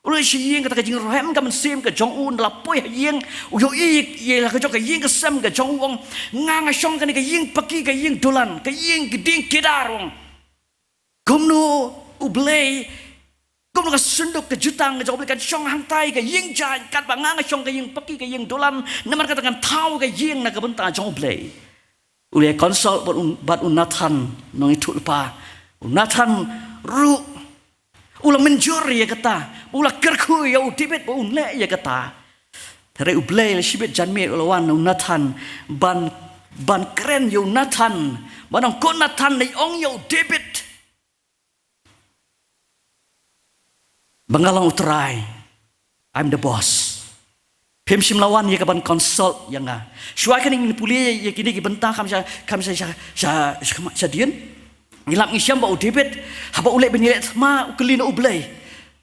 u leit sha ïing, kata ka jingrhem ka mynsiem ka jong u, ynda la poi ha ïing, u ïohi ïa la ka jong ka ïing ka sem ka jong u, u ong, nga, nga shong kane ka ïing paki, ka ïing dulan, ka ïing ki dieng kedar, u ong. Kumno U Blei, kumno ka synduk ka jutang ka jong U Blei kan shong hangtai ka ïing jaiñ, katba nga, nga shong ka ïing paki, ka ïing dulan? Namar kata ngan thaw ka ïing na ka bynta jong U Blei. U la consult bad u, bad u Nathan, nongïathuhlypa. U Nathan ruh u la mynjur ïa kata, u la kyrkhu ïa u David ba un leh ïa kata. Hynrei U Blei la shibit janmiet u la wan na u Nathan ban, ban kren ïa u Nathan, ban ong, ko Nathan, nai ong ïa u David ba nga long u trai. I'm the boss. Phim shym la wan ïa ka ban consult ïa nga. Shuwa kane ngin pule ïa kine ki bynta, kham sha, kham sha, sha, sha, sha, sha, sha dien. Ngi lap ngi shem ba u David, haba u leit ban ïaleh thma, u kylli na U Blei,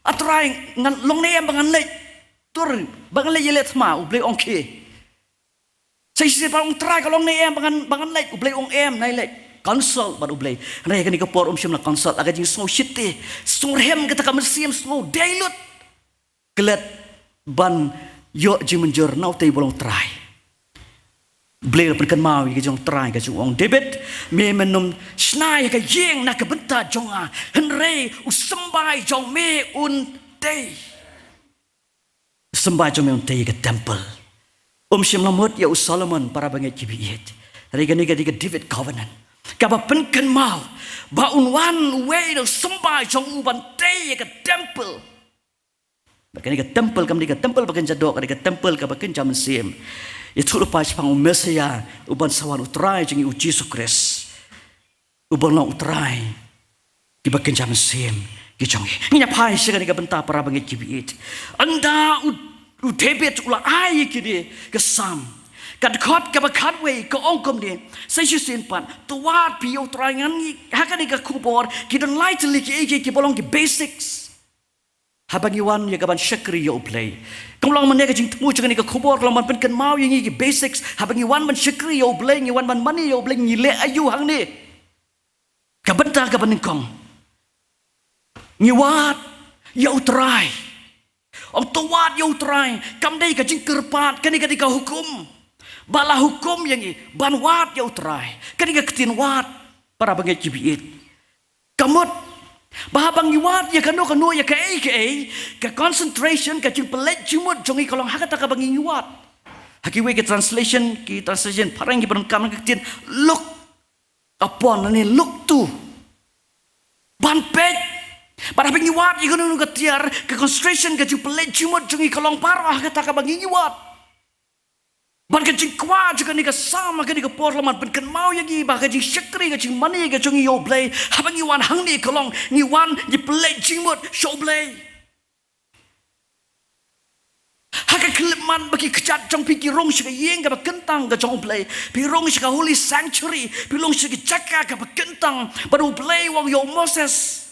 a Trai, ngan long ne em ba ngan leit? Tur, ba ngan leit ïaleh thma? U Blei ong, khie. Sa shisien pat u ong, Trai, ka long ne em ba ngan, ba ngan leit? U Blei ong, em, nai leit. Consult bad U Blei. Hynrei kane ka por um shym la consult, la ka jingsngew shit te. Sngew rhem kata ka mynsiem, sngew dei lut. Klet ban ïoh jingmynjur na utei ba long trai. U Blei la pynkynmaw ïa ka jong u trai, ka jong u, ong, David, me men ym shna ïa ka ïing na ka bynta jong nga, hynrei u symbai jong me un tei. Symbai jong me un tei ha ka temple. Um shym la mut ïa u Solomon, para bangeit kiba ïeit. Hynrei kane ka dei ka David Covenant kaba pynkynmaw ba un wan uwei na u symbai jong u ban tei ïa ka temple. Ba kane ka temple kam dei ka temple ba kynja doh, ka dei ka temple kaba kynja mynsiem. Ïathuhlypa shaphang u Messiah uban sa wan, u Trai jong ngi u Jisu Khrist, uban long u Trai kiba kynja mynsiem ki jong ngi. Ngin ïa phai sha kane ka bynta, para bangeit kiba ïeit. Ynda u, u David u la ai ïa kine ki Salm, ka dkhot kaba khatwei ka ong kumne: Sa shisien pat, to wad phi ïa u Trai, ngan ïa, ha kane ka khubor ki don lai tylli kiei kiei kiba long ki basics. Haba ngi wan ïa kaban shakri ïa U Blei, kam long mynne ka jingthmu jong kane ka khubor ka long ban pynkynmaw ïa ngi ki basics. Haba ngi wan ban shakri ïa U Blei, ngi wan ban mane ïa U Blei, ngi leh aïu hangne? Ka bynta kaba nyngkong, ngi wad ïa U Trai. Ong to wad ïa U Trai, kam dei ka jingkyrpad, kane ka dei ka hukum ba la hukum ïa ngi ban wad ïa U Trai. Kane ka ktien wad, para bangeit kiba ïeit, ka mut ba haba ngi wad ïa kano kano, ïa kaei kaei, ka concentration, ka jingpynleit jingmut jong ngi ka long ha kata kaba ngi wad. Ha kiwei ki translation, ki translation phareng kiba donkam, ka ktien look upon, lane look to, ban peit. Bad haba ngi wad ïa kano kano ka tiar, ka concentration, ka jingpynleit jingmut jong ngi ka long baroh ha kata kaba ngi wad. Bad ka jingkwah jong kane ka Salm ha kane ka por ka long ban pynkynmaw ïa ngi ba ka jingshakri, ka jingmane ka jong ngi ïa U Blei, haba ngi wan hangne ka long ngi wan, ngi pynleit jingmut sha U Blei. Ha ka khyllipmat ba ki kjat jong phi ki rung sha ka ïing kaba kyntang ka jong U Blei, phi rung sha ka holy sanctuary, phi rung sha ka jaka kaba kyntang, bad U Blei u ong ïa u Moses: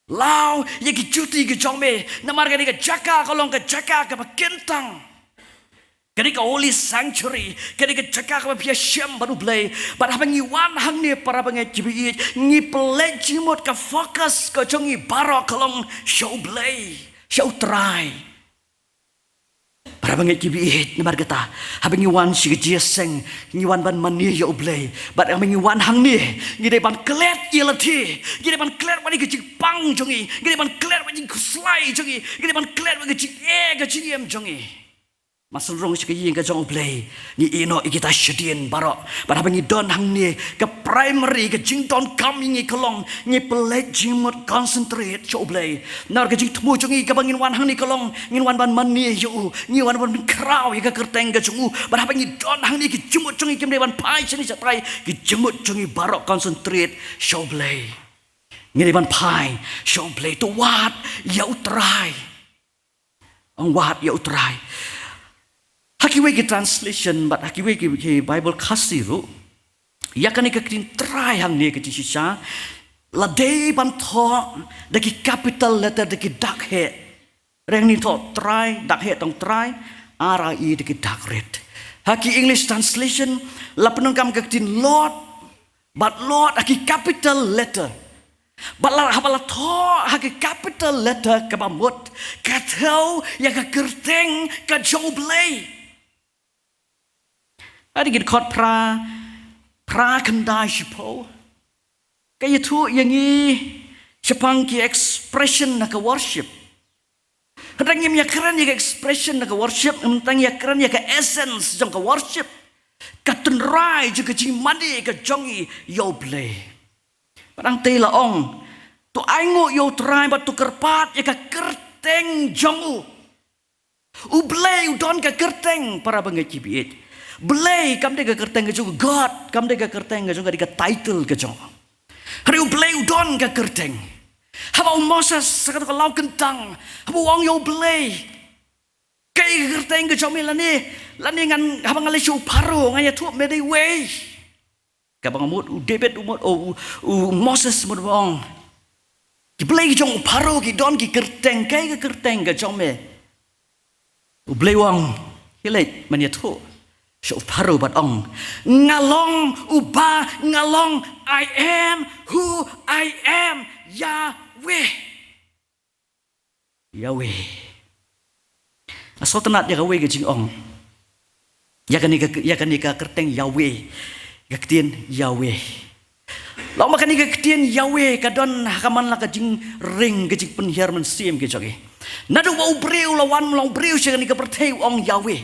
Law ïa ki juti ki jong me, namar kane ka jaka ka long ka jaka kaba kyntang. Kane ka holy sanctuary, kane ka jaka kaba phi ïashem bad U Blei. Bad haba ngi wan hangne, para bangeit kiba ïeit, ngi pynleit jingmut, ka focus ka jong ngi baroh ka long sha U Blei, sha U Trai. Para bangeit kiba ïeit, namar kata, haba ngi wan sha ka jingïaseng, ngi wan ban mane ïa U Blei. Bad haba ngi wan hangne, ngi dei ban klet ïa lade, ngi dei ban klet wat ïa ka jingpang jong ngi, ngi dei ban klet wat ïa ka jingkhuslai jong ngi, ngi dei ban klet wat ïa ka jingeh ka jingim jong ngi. Mar shu rung sha ka ïing ka jong U Blei, ngi ïeh noh ïa kita shadien baroh. Bad haba ngi don hangne, ka primary, ka jingdonkam ïa ngi ka long ngi pynleit jingmut, concentrate sha U Blei. Namar ka jingthmu jong ngi kaba ngin wan hangne ka long ngin wan ban mane ïa U, ngin wan ban pynkhraw ïa ka kyrteng ka jong U. Bad haba ngi don hangne, ki jingmut jong ngi kim dei ban phai shane shatai, ki jingmut jong ngi baroh concentrate sha U Blei. Ngi dei ban phai sha U Blei, to wad ïa U Trai. Ong wad ïa U Trai. Ha kiwei ki translation bad ha kiwei ki, ki Bible Khasi ruh, ïa kane ka ktien Trai hangne ka jingshisha la dei ban thoh da ki capital letter, da ki dak heh. Reng ni thoh Trai, dak heh tong Trai, R I E, da ki dak rit. Ha ki English translation la pyndonkam ka ktien Lord, bad Lord ha ki capital letter. Bad la, haba la thoh ha ki capital letter, kaba mut ka thew ïa ka kyrteng ka jong U Blei. Ha ki dkhot phra, phra khyndai shiphew, ka ïathuh ïa ngi shaphang ki expression na ka worship. Hynrei ngim ïakren ïa ka expression na ka worship, ngim tang ïakren ïa ka essence jong ka worship, ka tynrai jong ka jingmane ka jong ngi ïa U Blei. Bad hangtei la ong, to ainguh ïa U Trai bad to kyrpad ïa ka kyrteng jong U. U Blei u don ka kyrteng, para bangeit kiba ïeit. Blei kam dei ka kyrteng ka jong, God kam dei ka kyrteng ka jong, ka dei ka title ka jong. Hynrei U Blei u don ka kyrteng. Haba u Moses, sa katto ka law kyntang, haba u ong ïa U Blei, kaei ka kyrteng ka jong me, lane, lane ngan, haba ngan leit sha u Pharaoh ngan ïathuh me da iwei. Kaba nga mut u David, u mut, u, u, u Moses mut ba ong, ki blei ki jong u Pharaoh ki don ki kyrteng, kaei ka kyrteng ka jong me? U Blei u ong, khie leit ban ïathuh sha u Pharaoh bad ong, nga long uba nga long, I am who I am, Yahweh. Yahweh. Nga sngewtynnat ïa kawei ka jingong ïa kane ka, ïa kane ka kyrteng Yahweh. Ka ktien Yahweh. Long ba kane ka ktien Yahweh ka don ha ka man la ka jingring, ka jingpynhiar mynsiem ka jong ngi. Naduh ba u briew u la wan, u long briew sha kane ka pyrthei, u ong Yahweh.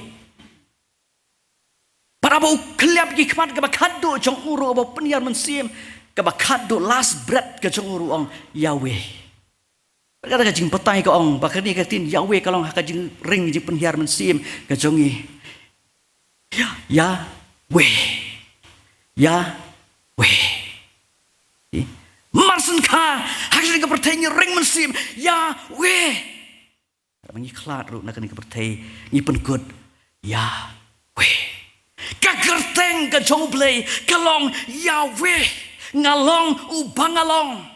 Para ba u khyllap ki khmat kaba khadduh jong u ruh, ba u pynhiar mynsiem, kaba khatduh, last breath ka jong u ruh u ong, Yahweh. Kata ka jingbatai ka ong ba kane ka ktien Yahweh ka long ha ka jingring jingpynhiar mynsiem ka jong ngi. Ya, Yahweh. Yahweh. Mar shen kha ha ka jingring ka pyrthei ngi ring mynsiem, Yahweh. Haba ngi khlad ruh na kane ka pyrthei ngi pynkut, Yahweh. Ka kyrteng ka jong U Blei ka long Yahweh. Nga long uba nga long.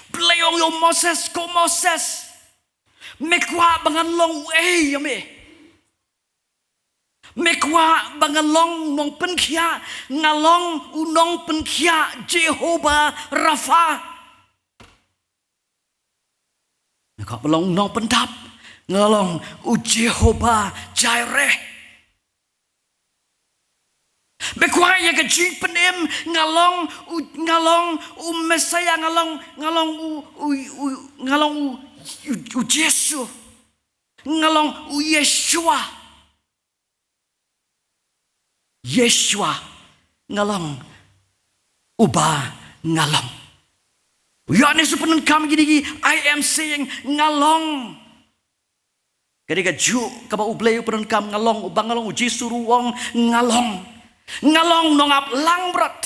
Blei ong ïa u Moses, ko Moses, me kwah ba ngan long uei ïa me? Me kwah ba nga long nongpynkhiah? Nga long u nongpynkhiah, Jehovah Rapha. Me kwah ba long u nongpyndap? Nga long u Jehovah Jireh. Me kwah ïa ka jingpynim? Nga long u, nga long u Messiah, nga long, nga long u, u, u, nga long u, u, u Jesu. Nga long u Yeshua. Yeshua, nga long uba nga long. U Ïoannis u pyndonkam kine ki, I am saying, nga long. Kane ka juh kaba U Blei u pyndonkam, nga long uba nga long, u Jisu ruh u ong, nga long. Nga long nongap langbrot.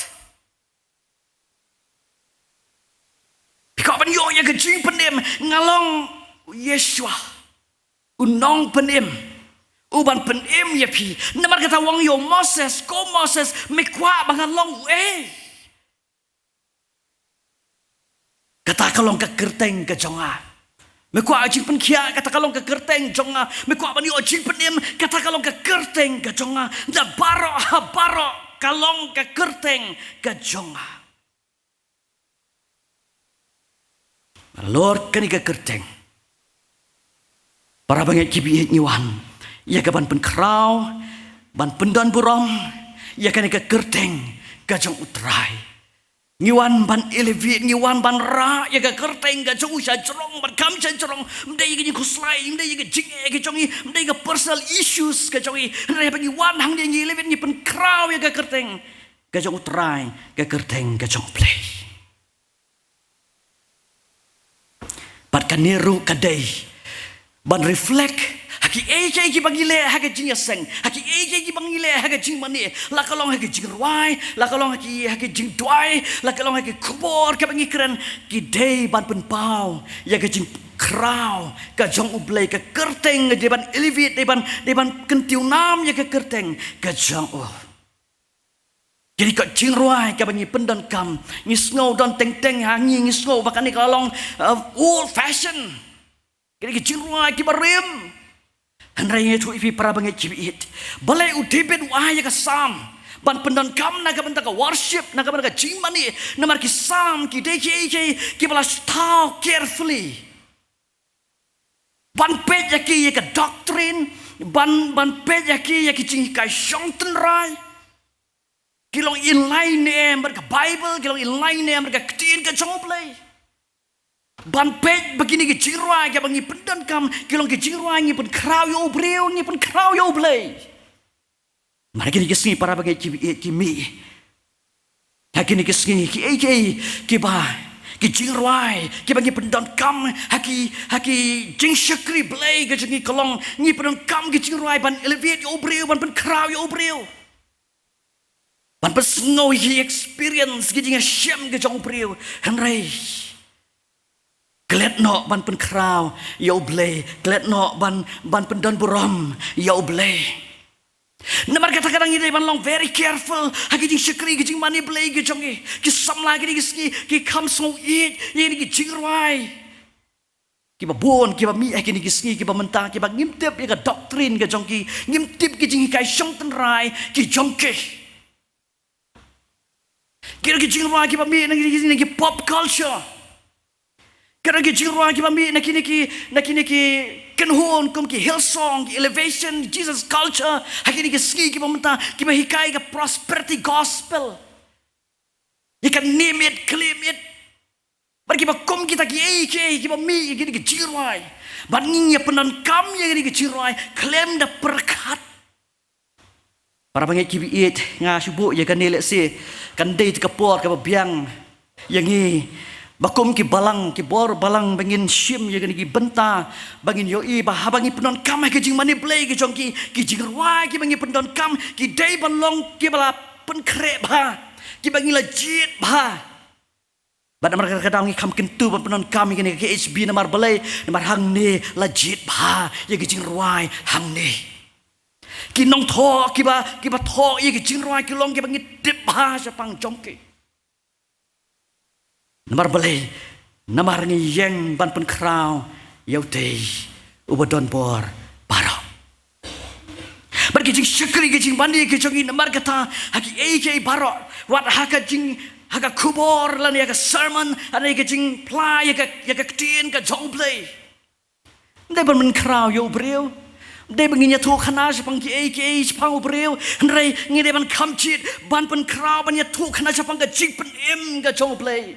Phi kwah ban ïoh ïa ka jingpynim? Nga long u Yeshua, u nongpynim, u ban pynim ïa phi. Namar kata u ong ïa u Moses, ko Moses, me kwah ba ngan long uei? Kata ka long ka kyrteng ka jong nga. Me kwah jingpynkhiah? Kata ka long ka kyrteng jong nga. Me kwah ban ïoh jingpynim? Kata ka long ka kyrteng ka jong nga. Da baroh ha baroh ka long ka kyrteng ka jong nga. Halor kane ka kyrteng, para bangeit kiba ïeit, ngi wan ïa ka ban pynkhraw, ban pyndonburom ïa kane ka kyrteng ka jong U Trai. Ngi wan ban elevate, ngi wan ban rah ïa ka kyrteng ka jong u shajrong, ban kham shajrong. Ym dei ïa ka jingkhuslai, ym dei ïa ka jingeh ka jong ngi, ym dei ka personal issues ka jong ngi. Hynrei haba ngi wan hangne ngi elevate, ngi pynkhraw ïa ka kyrteng ka jong U Trai, ka kyrteng ka jong U Blei. Bad kane ruh ka dei ban reflect ha kiei kiei kiba ngi leh ha ka jingïaseng, ha kiei kiei kiba ngi leh ha ka jingmane, la ka long ha ka jingrwai, la ka long ha ki, ha ka jingduwai, la ka long ha ka khubor kaba ngi kren, ki dei ban pynpaw ïa ka jingkhraw ka jong U Blei, ka kyrteng, dei ban elevate, dei ban, dei ban kyntiew nam ïa ka kyrteng ka jong u. Kine ki jingrwai kiba ngi pyndonkam, ngi sngew don teng teng ha ngi, ngi sngew ba kane ka long, uh, old fashion. Kine ki jingrwai kiba rim. Hynrei ngi ïathuh ïa phi para bangeit kiba ïeit, balei u David u ai ïa ka Salm ban pyndonkam na ka bynta ka worship, na ka bynta ka jingmane? Namar ki Salm ki dei kiei kiei kiba la thaw carefully. Ban peit ïa ki ïa ka doctrine, ban, ban peit ïa ki ïa ki jinghikai shong tynrai. Ki long in line ne em bad ka Bible, ki long in line ne em bad ka ktien ka jong U Blei. Ban peit ba kine ki jingrwai kiba ngi pyndonkam, ki long ki jingrwai ngi pynkhraw ïa u briew, ngi pynkhraw ïa U Blei. Namar kine ki sngi para bangeit kiba ïeit, ki mih ha kine ki sngi kiei kiei kiba, ki jingrwai kiba ngi pyndonkam ha ki, ha ki jingshakri Blei ka jong ngi, ka long ngi pyndonkam ki jingrwai ban elevate ïa u briew, ban pynkhraw ïa u briew, ban pynsngew ïa ki experience, ki jingïashem ka jong u briew. Hynrei klet noh ban pynkhraw ïa U Blei, klet noh ban, ban pyndonburom ïa U Blei. Namar kata ka dang ngi dei ban long very careful ha ki jingshakri, ki jingmane Blei ka jong ngi. Ki samla kine ki sngi ki kham sngew ïeit ïa kine ki jingrwai kiba bun kiba mih ha kine ki sngi kiba mynta, kiba ngim tip ïa ka doctrine ka jong ki, ngim tip ki jinghikai shong tynrai ki jong ki. Ki dei ki jingrwai kiba mih na kine ki, na ki pop culture. Ki dei ki jingrwai kiba mih na kine ki, na kine ki kynhun kum ki Hillsong, ki Elevation, Jesus Culture, ha kine ki sngi kiba mynta, kiba hikai ka prosperity gospel. You can name it, claim it. Bad kiba kum kita kiei kiei kiba mih ïa kine ki jingrwai. Bad ngi ïa pyndonkam ïa kine ki jingrwai khlem da pyrkhat. Para bangeit kiba ïeit, nga shu buh ïa kane lehse kan dei ka por kaba biang ïa ngi ba kum ki balang, ki bor balang ba ngin shim ïa kine ki bynta, ba ngin ïohi ba haba ngi pyndonkam ha ki jingmane Blei ki jong ki, ki jingrwai kiba ngi pyndonkam ki dei ban long kiba la pynkhreh bha, kiba ngi la jied bha. Bad namar kata ka daw ngi kham kyntu ban pyndonkam ïa kane ka K H B namar balei, namar hangne la jied bha ïa ki jingrwai hangne. Ki nongthoh kiba, kiba thoh ïa ki jingrwai ki long kiba ngi tip bha shaphang jong ki. Namar balei, namar ngi ïeng ban pynkhraw ïa utei uba don bor baroh. Bad ki jingshakri ki jingmane ki jong ngi namar kata ha kiei kiei baroh, wat ha ka jing, ha ka khubor lane ha ka sermon, ha ka jingphla ïa ka, ïa ka ktien ka jong U Blei. Ym dei ban pynkhraw ïa u briew. Ym dei ba ngin ïathuh khana shaphang kiei kiei shaphang u briew. Hynrei ngi dei ban kham jied ban pynkhraw, ban ïathuh khana shaphang ka jingpynim ka jong U Blei.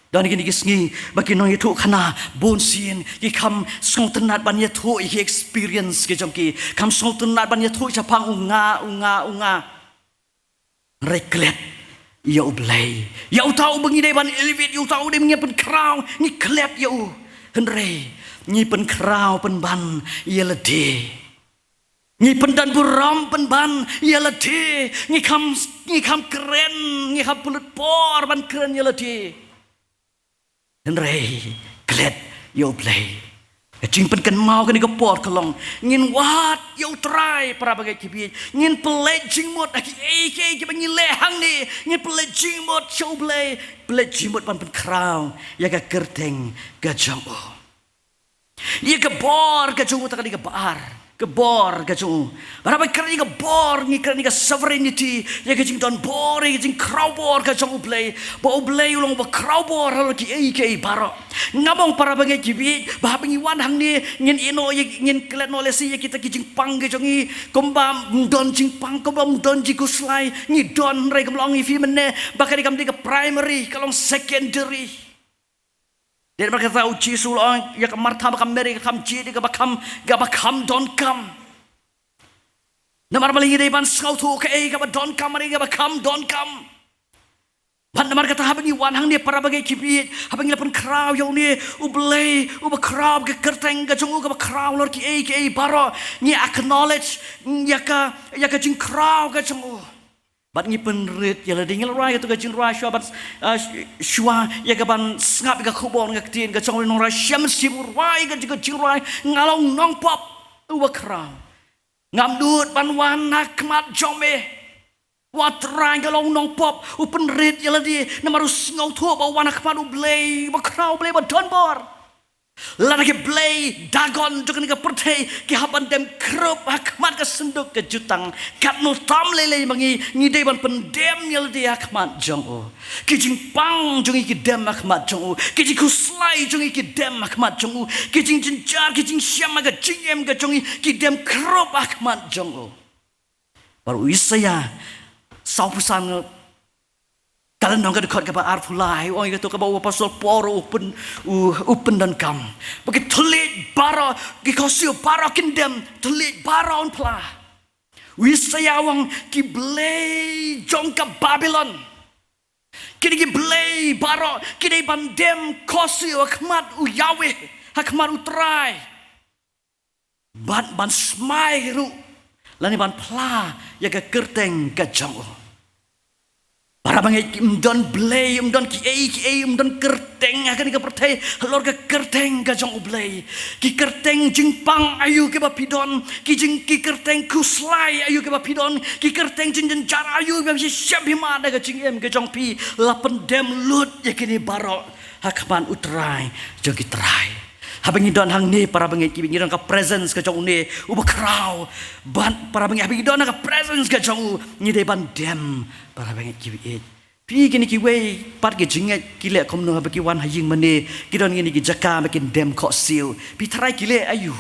Don kine ki sngi ba ki nongïathuh khana bun sien ki kham sngewtynnat ban ïathuh ïa ki experience ki jong ki. Kham sngewtynnat ban ïathuh shaphang u nga, u nga, u nga. Hynrei klet ïa U Blei. Ïa uta uba ngi dei ban elevate, ïa uta uba ngi dei ban pynkhraw, ngi klet ïa u. Hynrei ngi pynkhraw pynban ïa lade. Ngi pyndon burom pynban ïa lade. Ngi kham, ngi kham kren, ngi kham pynlut por ban kren ïa lade. Hynrei klet ïa U Blei. Ka jingpynkynmaw kane ka por ka long, ngin wad ïa U Trai, para bangeit kiba ïeit. Ngin pynleit jingmut ha kiei kiei kiba ngi leh hangne. Ngin pynleit jingmut sha U Blei. Pynleit jingmut ban pynkhraw ïa ka kyrteng ka jong u. Ïa ka bor ka jong u, ta kane kaba ar, ka bor ka jong u. Ba haba kren ïa ka bor, ngi kren ïa ka sovereignty, ïa ka jingdon bor, ïa ka jingkhraw bor ka jong U Blei. Ba U Blei u long uba khraw bor halor kiei kiei baroh. Ngam ong, para bangeit kiba ïeit, ba haba ngi wan hangne ngin ïehnoh ïa, ngin klet noh lehse ïa kita ki jingpang ki jong ngi, kumba ym don jingpang, kumba ym don jingkhuslai. Ngi don, hynrei kumba la ong ïa phi mynne ba kane kam dei ka primary, ka long secondary. Dei namar kata U Jisu u la ong ïa ka Martha bad ka Mary, ka kham jied ïa kaba kham, kaba kham donkam. Namar balei? Ngi dei ban sngewthuh kaei kaba donkam bad kaei kaba kham donkam. Bad namar kata haba ngi wan hangne, para bangeit kiba ïeit, haba ngi la pynkhraw ïa une U Blei uba khraw ka kyrteng ka jong u kaba khraw halor kiei kiei baroh, ngi acknowledge ïa ka, ïa ka jingkhraw ka jong u. Bad ngi pynrit ïa lade. Ngi la rwai ïa kato ka jingrwai shuwa ban, ah, sh-, shuwa ïa kaban sngap ïa ka khubor, ïa ka ktien ka jong u, nongrwai Shem Syiem u rwai ïa kato ka jingrwai, Nga long nongpop uba khraw. Ngam nud ban wan ha khmat jong me, U Trai, nga long nongpop. U pynrit ïa lade namar u sngewthuh ba u wan ha khmat U Blei uba khraw, U Blei ba don bor. Lada ki blei Dagon jong kane ka pyrthei ki hap ban dem khrup ha khmat ka synduk ka jutang, katno tam lei lei ma ngi, ngi dei ban pyndem ïa lade ha khmat jong u. Ki jingpang jong ngi ki dem ha khmat jong u. Ki jingkhuslai jong ngi ki dem ha khmat jong u. Ki jingjynjar, ki jingshem ha ka jingim ka jong ngi ki dem khrup ha khmat jong u. Bad u Isaïah sawphew san, ka lynnong, ka dkhot kaba arphew lai, u ong ïa kato kaba u apostol Paul u pyn, u, u pyndonkam. Ba ki thylliej baroh, ki khohsiew baroh kin dem, thylliej baroh yn phla. U Isaïah u ong, ki blei jong ka Babilon, kine ki blei baroh ki dei ban dem khohsiew ha khmat u Yahweh, ha khmat U Trai. Bad ban smai ruh lane ban phla ïa ka kyrteng ka jong u. Para bangeit, ym don blei, ym don kiei kiei, ym don kyrteng ha kane ka pyrthei halor ka kyrteng ka jong U Blei. Ki kyrteng jingpang aïu kiba phi don, ki jing, ki kyrteng khuslai aïu kiba phi don, ki kyrteng jingjynjar aïu kiba phi shem phi mad ha ka jingim ka jong phi, la pyndem lut ïa kine baroh ha khmat U Trai jong ki trai. Haba ngi don hangne, para bangeit kiba ïeit, ngi don ka presence ka jong une uba khraw. Bad para bangeit, haba ngi don ha ka presence ka jong u, ngi dei ban dem, para bangeit kiba ïeit. Phi, kine kiwei pat ki jingngeit ki leh kumno, haba ki wan ha ïing mane, ki don kine ki jaka ba kin dem khohsiew. Phi, trai, ki leh aïu?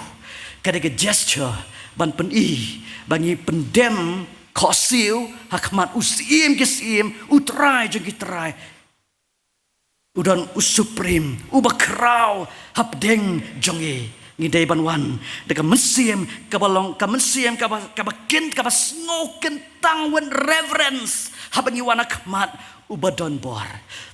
Ka dei ka gesture ban pyni ba ngi pyndem khohsiew ha khmat U Syiem ki syiem, U Trai jong ki trai. U don u supreme, uba khraw hapdeng jong ngi. Ngi dei ban wan da ka mynsiem kaba long, ka mynsiem kaba, kaba kin, kaba sngewkyntang, wan reverence haba ngi wan ha khmat uba don bor.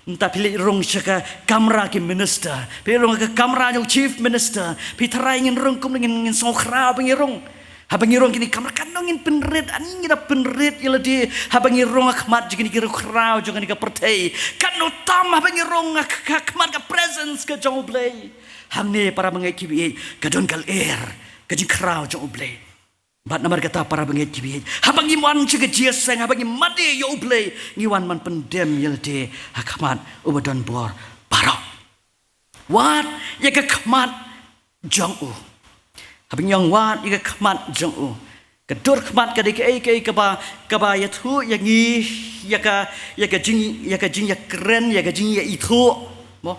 Mynta phi leit rung sha ka kamra ki minister, phi leit rung ka kamra jong chief minister, phi tharai ngin rung kumno, ngin, ngin sngewkhraw ba ngi rung. Haba ngi rung kine ki kamra, katno ngin pynrit, ani ngi da pynrit ïa lade haba ngi rung ha khmat jong kine ki riewkhraw jong kane ka pyrthei. Katno tam haba ngi rung ha k-, ha khmat ka presence ka jong U Blei. Hangne para bangeit kiba ïeit, ka don ka lyer ka jingkhraw jong U Blei. Bad namar kata para bangeit kiba ïeit, haba ngi wan sha ka jingïaseng, haba ngi mane ïa U Blei, ngi wan ban pyndem ïa lade ha khmat uba don bor baroh. Wad ïa ka khmat jong u. Haba ngi ong wad ïa ka khmat jong u, ka dur khmat ka dei kaei kaei kaba, kaba ïathuh ïa ngi ïa ka, ïa ka jing, ïa ka jingïakren, ïa ka jingïaithuh. Mo?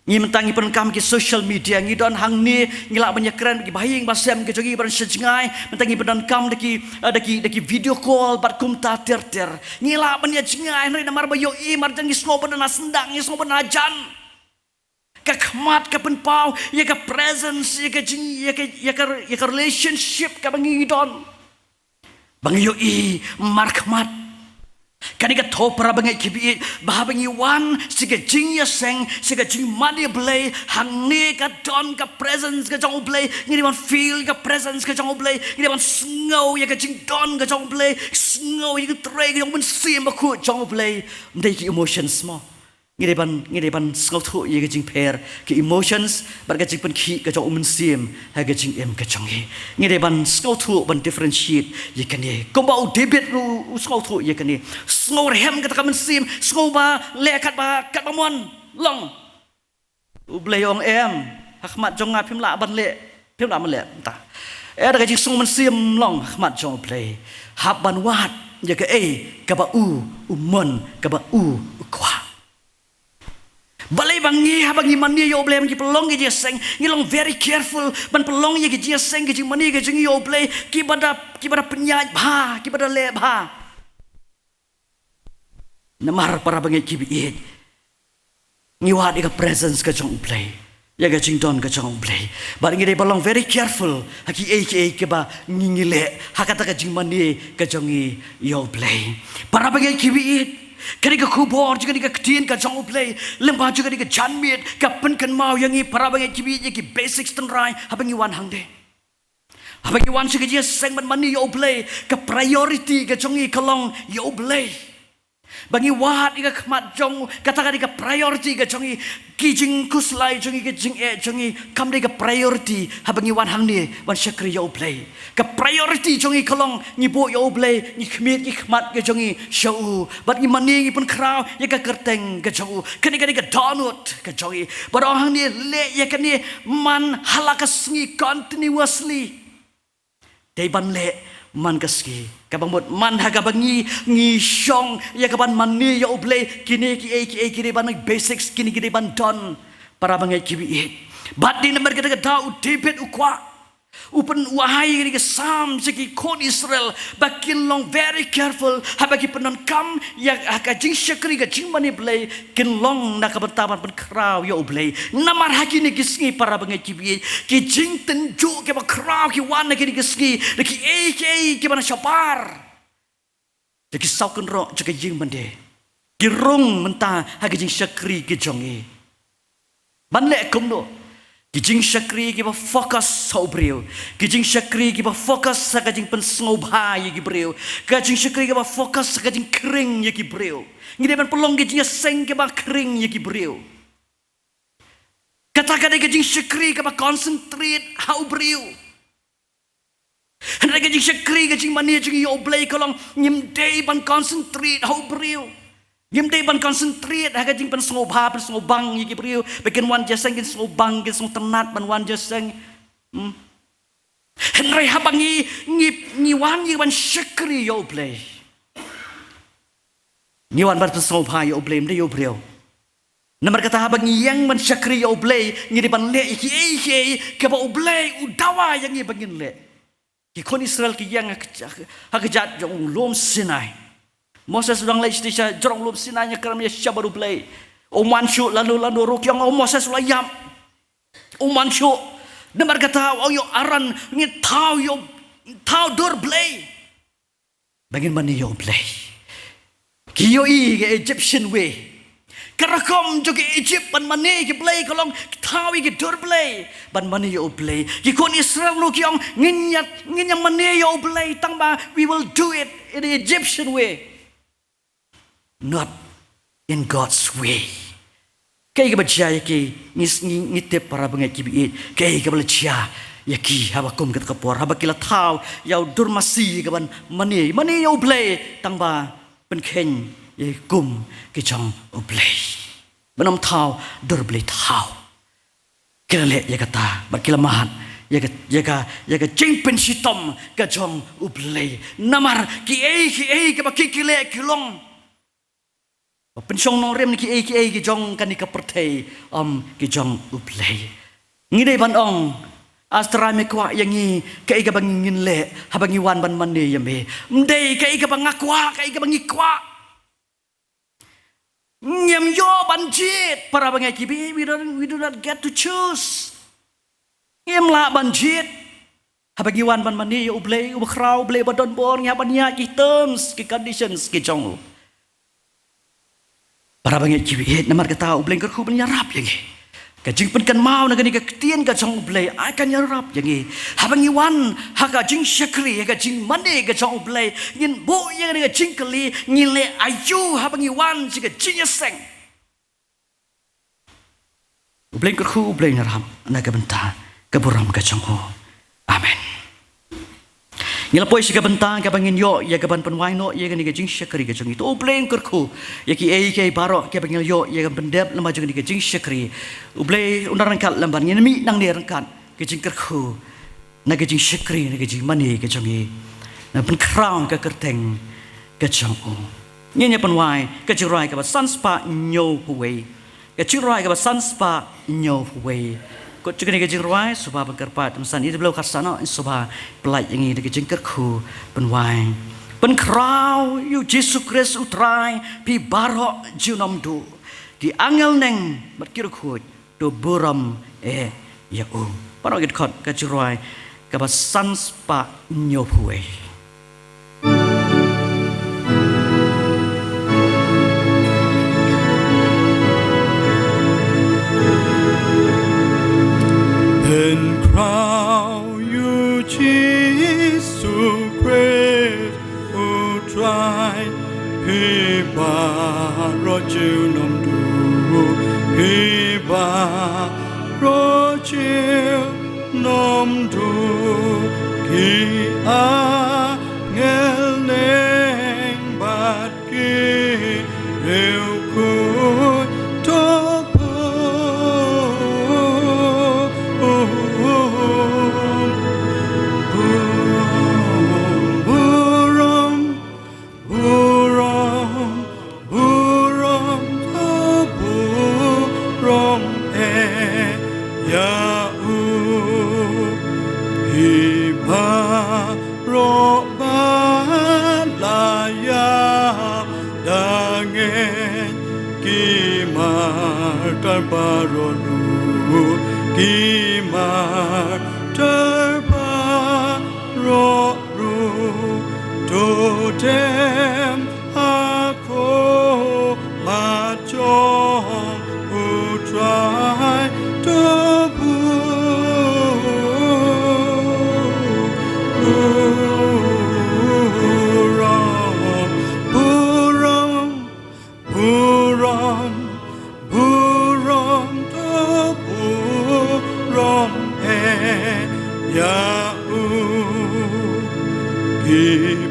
Ngi mynta ngi pyndonkam ki social media, ngi don hangne, ngi lah ban ïakren bad ki bahaïing bahasem ka jong ngi ba don sha jngai. Mynta ngi pyndonkam da ki, eh, da ki, da ki video call bad kumta ter ter. Ngi lah ban ïa jngai, hynrei namar ba ïohi marjan ngi sngew ba don ha sdang, ngi sngew ba don hajan. Ka khmat ka pynpaw ïa ka presence, ïa ka jing, ïa ka, ïa ka, ïa ka relationship kaba ngi don. Ba ngi ïohi markhmat. Kane ka thoh para bangeit kiba ïeit, ba haba ngi wan sha ka jingïaseng, sha ka jingmane Blei, hangne ka don ka presence ka jong U Blei, ngi dei ban feel ka presence ka jong U Blei, ngi dei ban sngew ïa ka jingdon ka jong U Blei, sngew ïa ka trei ka jong U Mynsiem Bakhuid jong U Blei. Ym dei ki emotions mo. Ngi dei ban, ngi dei ban sngewthuh ïa ka jingpher ka emotions bad ka jingpynkhih ka jong U Mynsiem ha ka jingim ka jong ngi. Ngi dei ban sngewthuh, ban differentiate ïa kane. Kumba u David ruh u sngewthuh ïa kane. Sngew rhem kata ka mynsiem, sngew ba leh katba, katba mon long. U Blei u ong em, ha khmat jong nga phim lah ban leh, phim lah ban leh mynta. Eh, da ka jingsngew mynsiem long ha khmat jong U Blei. Hap ban wad ïa kaei kaba u, u mon, kaba u, u kwah. Balei ba ngi, haba ngi mane ïa U Blei, ngi pynlong ka jingïaseng, ngi long very careful ban pynlong ïa ka jingïaseng, ka jingmane ka jong ngi ïa U Blei, kiba da, kiba da pynïaid bha, kiba da leh bha. Namar para bangeit kiba ïeit, ngi wad ïa ka presence ka jong U Blei, ïa ka jingdon ka jong U Blei. Bad ngi dei ban long very careful ha kiei kiei kiba ngi, ngi leh ha kata ka jingmane ka jong ngi ïa U Blei. Para bangeit kiba ïeit, kane ka khubor jong kane ka ktien ka jong U Blei, lyngba jong kane ka janmiet, ka pynkynmaw ïa ngi para bangeit kiba ïeit ïa ki basics tynrai haba ngi wan hangne. Haba ngi wan sha ka jingïaseng ban mane ïa U Blei, ka priority ka jong ngi ka long ïa U Blei. Ba ngi wad ïa ka khmat jong u, kata ka dei ka priority ka jong ngi. Ki jingkhuslai jong ngi, ki jingeh jong ngi, kam dei ka priority haba ngi wan hangne ban shakri ïa U Blei. Ka priority jong ngi ka long ngi buh ïa U Blei, ngi khmied ki khmat ka jong ngi sha u. Bad ngi mane, ngi pynkhraw ïa ka kyrteng ka jong u. Kane ka dei ka dohnud ka jong ngi. Bad ong hangne leh ïa kane man ha la ka sngi, continuously. Dei ban leh man ka sngi. Kaba mut man ha kaba ngi, ngi shong ïa kaban mane ïa U Blei, kine kiei kiei ki dei ban basics, kine ki dei ban don, para bangeit kiba ïeit. Bad dei namar kata ka daw u David u kwah, u pyn, u ai ïa kane ka Salm sha ki khun Israel ba kin long very careful haba ki pyndonkam ïa ka jingshakri, ka jingmane Blei, kin long na ka bynta ban pynkhraw ïa U Blei. Namar ha kine ki sngi, para bangeit kiba ïeit, ki jingtynjuh kiba khraw ki wan ha kine ki sngi, da kiei kiei kiba na shabar. Da ki saw kynroh jong ka ïing mane. Ki rung mynta ha ka jingshakri ka jong ngi. Ban leh kumno? Ki jingshakri kiba focus ha u briew. Ki jingshakri kiba focus ha ka jingpynsngewbha ïa ki briew. Ka jingshakri kiba focus ha ka jingkhring ïa ki briew. Ngi dei ban pynlong ki jingïaseng kiba khring ïa ki briew. Kata ka dei ka jingshakri kaba concentrate ha u briew. Hynrei ka jingshakri, ka jingmane jong ngi ïa U Blei ka long, ngim dei ban concentrate ha u briew. Ngim dei ban concentrate ha ka jingpynsngewbha, pynsngewbang ïa ki briew ba kin wan jingïaseng, kin sngewbang, kin sngewtynnat ban wan jingïaseng. Hmm. Hynrei haba ngi, ngi, ngi wan, ngi wan shakri ïa U Blei, ngi wan ban pynsngewbha ïa U Blei, ym dei ïa u briew. Namar kata haba ngi ïeng ban shakri ïa U Blei, ngi dei ban leh ïa kiei kiei kaba U Blei u dawa ïa ngi ba ngin leh. Ki khun Israel ki ïeng ha ka, ha ka jait jong u lum Sinai. Moses u dang leit sha, sha jrong lum Sinai, ñiewkren ïa ka shabar U Blei. Um wan shuh, lano lano ruh ki ong, "O Moses, u la ïap." Um wan shuh. Namar kata u ong ïa u Aaron, ngin thaw ïa u, thaw dur blei ba ngin mane ïa U Blei. Ki ïohi ka Egyptian way. Ka rukom jong ki Egypt ban mane ki blei ka long thaw ïa ki dur blei ban mane ïa U Blei. Ki khun Israel ruh ki ong, ngin ïa, ngin ïa mane ïa U Blei, tang ba we will do it in the Egyptian way, not in God's way. Kaei kaba jia ïa ki, ngi, ngi, ngi tip para bangeit kiba ïeit, kaei kaba la jia ïa ki haba kum kata ka por, haba ki la thaw ïa u dur masi kaban mane, mane ïa U Blei, tang ba pynkheiñ ïa i kum ki jong U Blei. Ban ym thaw dur blei thaw. Ki la leh ïa kata, bad ki la mad ïa ka, ïa ka, ïa ka jingpynshitom ka jong U Blei. Namar kiei kiei kaba ki, ki leh ki long ba pynshong nongrim na kiei kiei ki jong kane ka pyrthei, ym ki jong U Blei. Ngi dei ban ong, A Trai, me kwah ïa ngi, kaei kaba ngin leh haba ngi wan ban mane ïa me. Ym dei kaei kaba nga kwah, kaei kaba ngi kwah. Ngim ïoh ban jied, para bangeit kiba ïeit, we don't, we do not get to choose. Ngim lah ban jied. Haba ngi wan ban mane ïa U Blei uba khraw, U Blei uba don bor, ngi hap ban ïaid ki terms, ki conditions ki jong u. Para bangeit kiba ïeit, namar kata U Blei un kyrkhu ban ïarap ïa ngi. Ka jingpynkynmaw na kane ka ktien ka jong U Blei, ai kan ïarap ïa ngi. Haba ngi wan ha ka jingshakri, ha ka jingmane ka jong U Blei, ngin buh ïa kane ka jingkylli, ngi leh aïu haba ngi wan sha ka jingïaseng. U Blei un kyrkhu, U Blei un ïarap na ka bynta ka burom ka jong u. Amen. Ngi la poi sha ka bynta kaba ngin ïoh ïa kaban pynwai noh ïa kane ka jingshakri ka jong ngi. To U Blei un kyrkhu ïa kiei kiei baroh kiba ngi la ïoh ïa kaban pyndep lyngba jong kane ka jingshakri. U Blei un nang ryngkat lem bad ngi, ngin mih nangne ryngkat ka jingkyrkhu na ka jingshakri, na ka jingmane ka jong ngi, na pynkhraw ka kyrteng ka jong u. Ngin ïa pynwai ka jingrwai kaba san spah hynñiew phew wei. Ka jingrwai kaba san spah hynñiew phew wei. Kut jong kane ka jingrwai, sngewbha ban kyrpad, tymmen san i da blew khat sa noh, sngewbha pynlait ïa ngi da ka jingkyrkhu pynwai. Pynkhraw ïa U Jisu Khrist U Trai, phi baroh junom duh. Ki angel neng bad ki riewkhuid to burom eh ïa u. Baroh ngin khot ka jingrwai kaba san spah hynñiew phew wei. Pynkhraw ïa U Jisu Khrist U Trai, phi baroh junom duh, phi baroh junom duh, ki angel neng bad ki riewkhuid to burom, burom, burom. Burom, burom, to burom eh ïa u. Phi baroh ba la ïada ngeit, ki martyr baroh ruh, ki martyr baroh ruh, to dem ha khmat jong U Trai, to burom, burom, burom, burom, to burom eh ïa u. Ki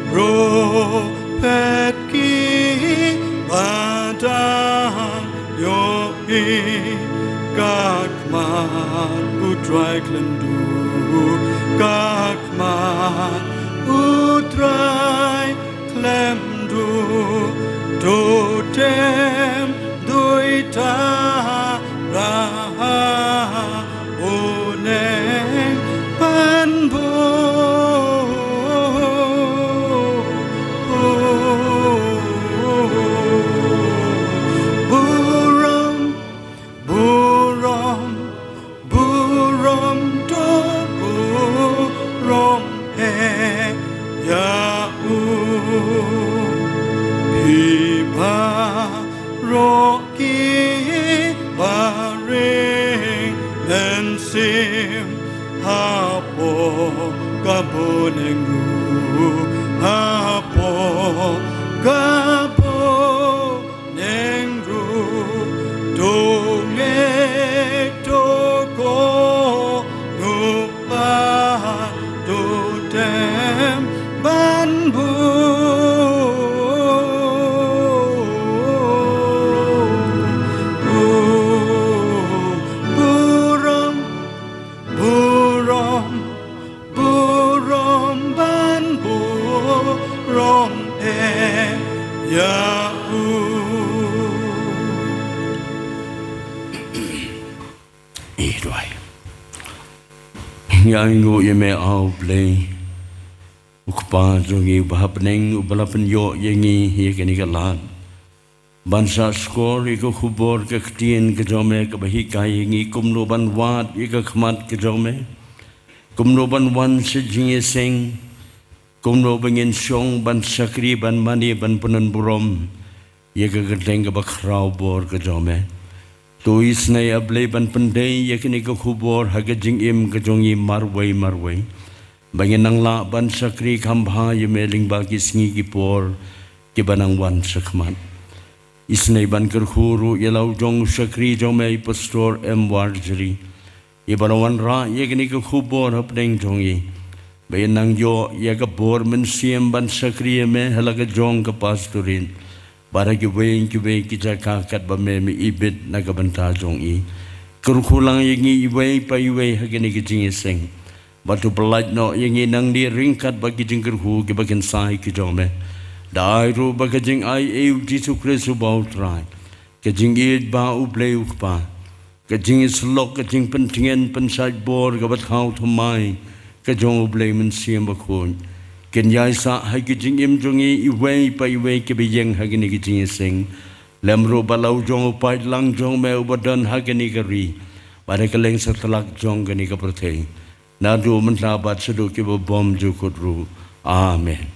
prophet kiba dang ïohi, ka khmat U Trai khlem duh, ka khmat U Trai khlem duh, to dem duh ïa uta u neng ban buh. Burom, burom, burom, to Roki baring mynsiem hapoh ka bneng ruh, hapoh ka bneng ruh, to ngeit to kohnguh pat to tem ban burom. Burom, burom, burom ban burom eh ïa u. Ïa duwai. Ngi ainguh ïa me, A U Blei, U Kpa jong ngi uba ha bneng, uba la pynïoh ïa ngi ïa kane ka lad ban sah skor ïa ka khubor ka ktien ka jong me kaba hikai ïa ngi kumno ban wad ïa ka khmat ka jong me, kumno ban wan sha jingïaseng, kumno ba ngin shong ban shakri, ban mane, ban pynbun burom ïa ka kyrteng kaba khraw bor ka jong me. To isynei, A Blei, ban pyndei ïa kane ka khubor ha ka jingim ka jong ngi marwei marwei, ba ngin nang lah ban shakri kham bha ïa me lyngba ki sngi ki por kiba nang wan shakhmat. Isynei ban kyrkhu ruh ïa la u jong u shakri jong me, i Pastor M Warjri, iba la wanrah ïa kane ka khubor hapdeng jong ngi, ba in nang ïoh ïa ka bor mynsiem ban shakri ïa me ha la ka jong ka pastorate bad ha kiwei kiwei ki jaka katba me, me ibit na ka bynta jong i. Kyrkhu lang ïa ngi iwei pa iwei ha kane ka jingïaseng, bad to pyllait noh ïa ngi nangne ryngkat bad ki jingkyrkhu kiba kynsai ki jong me. Da ai ruh ba ka jingai ei U Jisu Khrist uba U Trai, ka jingïeit ba U Blei U Kpa, ka jingïasyllok, ka jingpyntngen pynshait bor kaba thaw thymmai ka jong U Blei Mynsiem Bakhuid, kin ïaisah ha ki jingim jong ngi iwei pa iwei kiba ïeng ha kane ka jingïaseng, lem ruh bad la u jong u paidlang jong me uba don ha kane ka ri bad ha kylleng satlak jong kane ka pyrthei, naduh mynta bad shaduh kiba bymjukut ruh. Amen.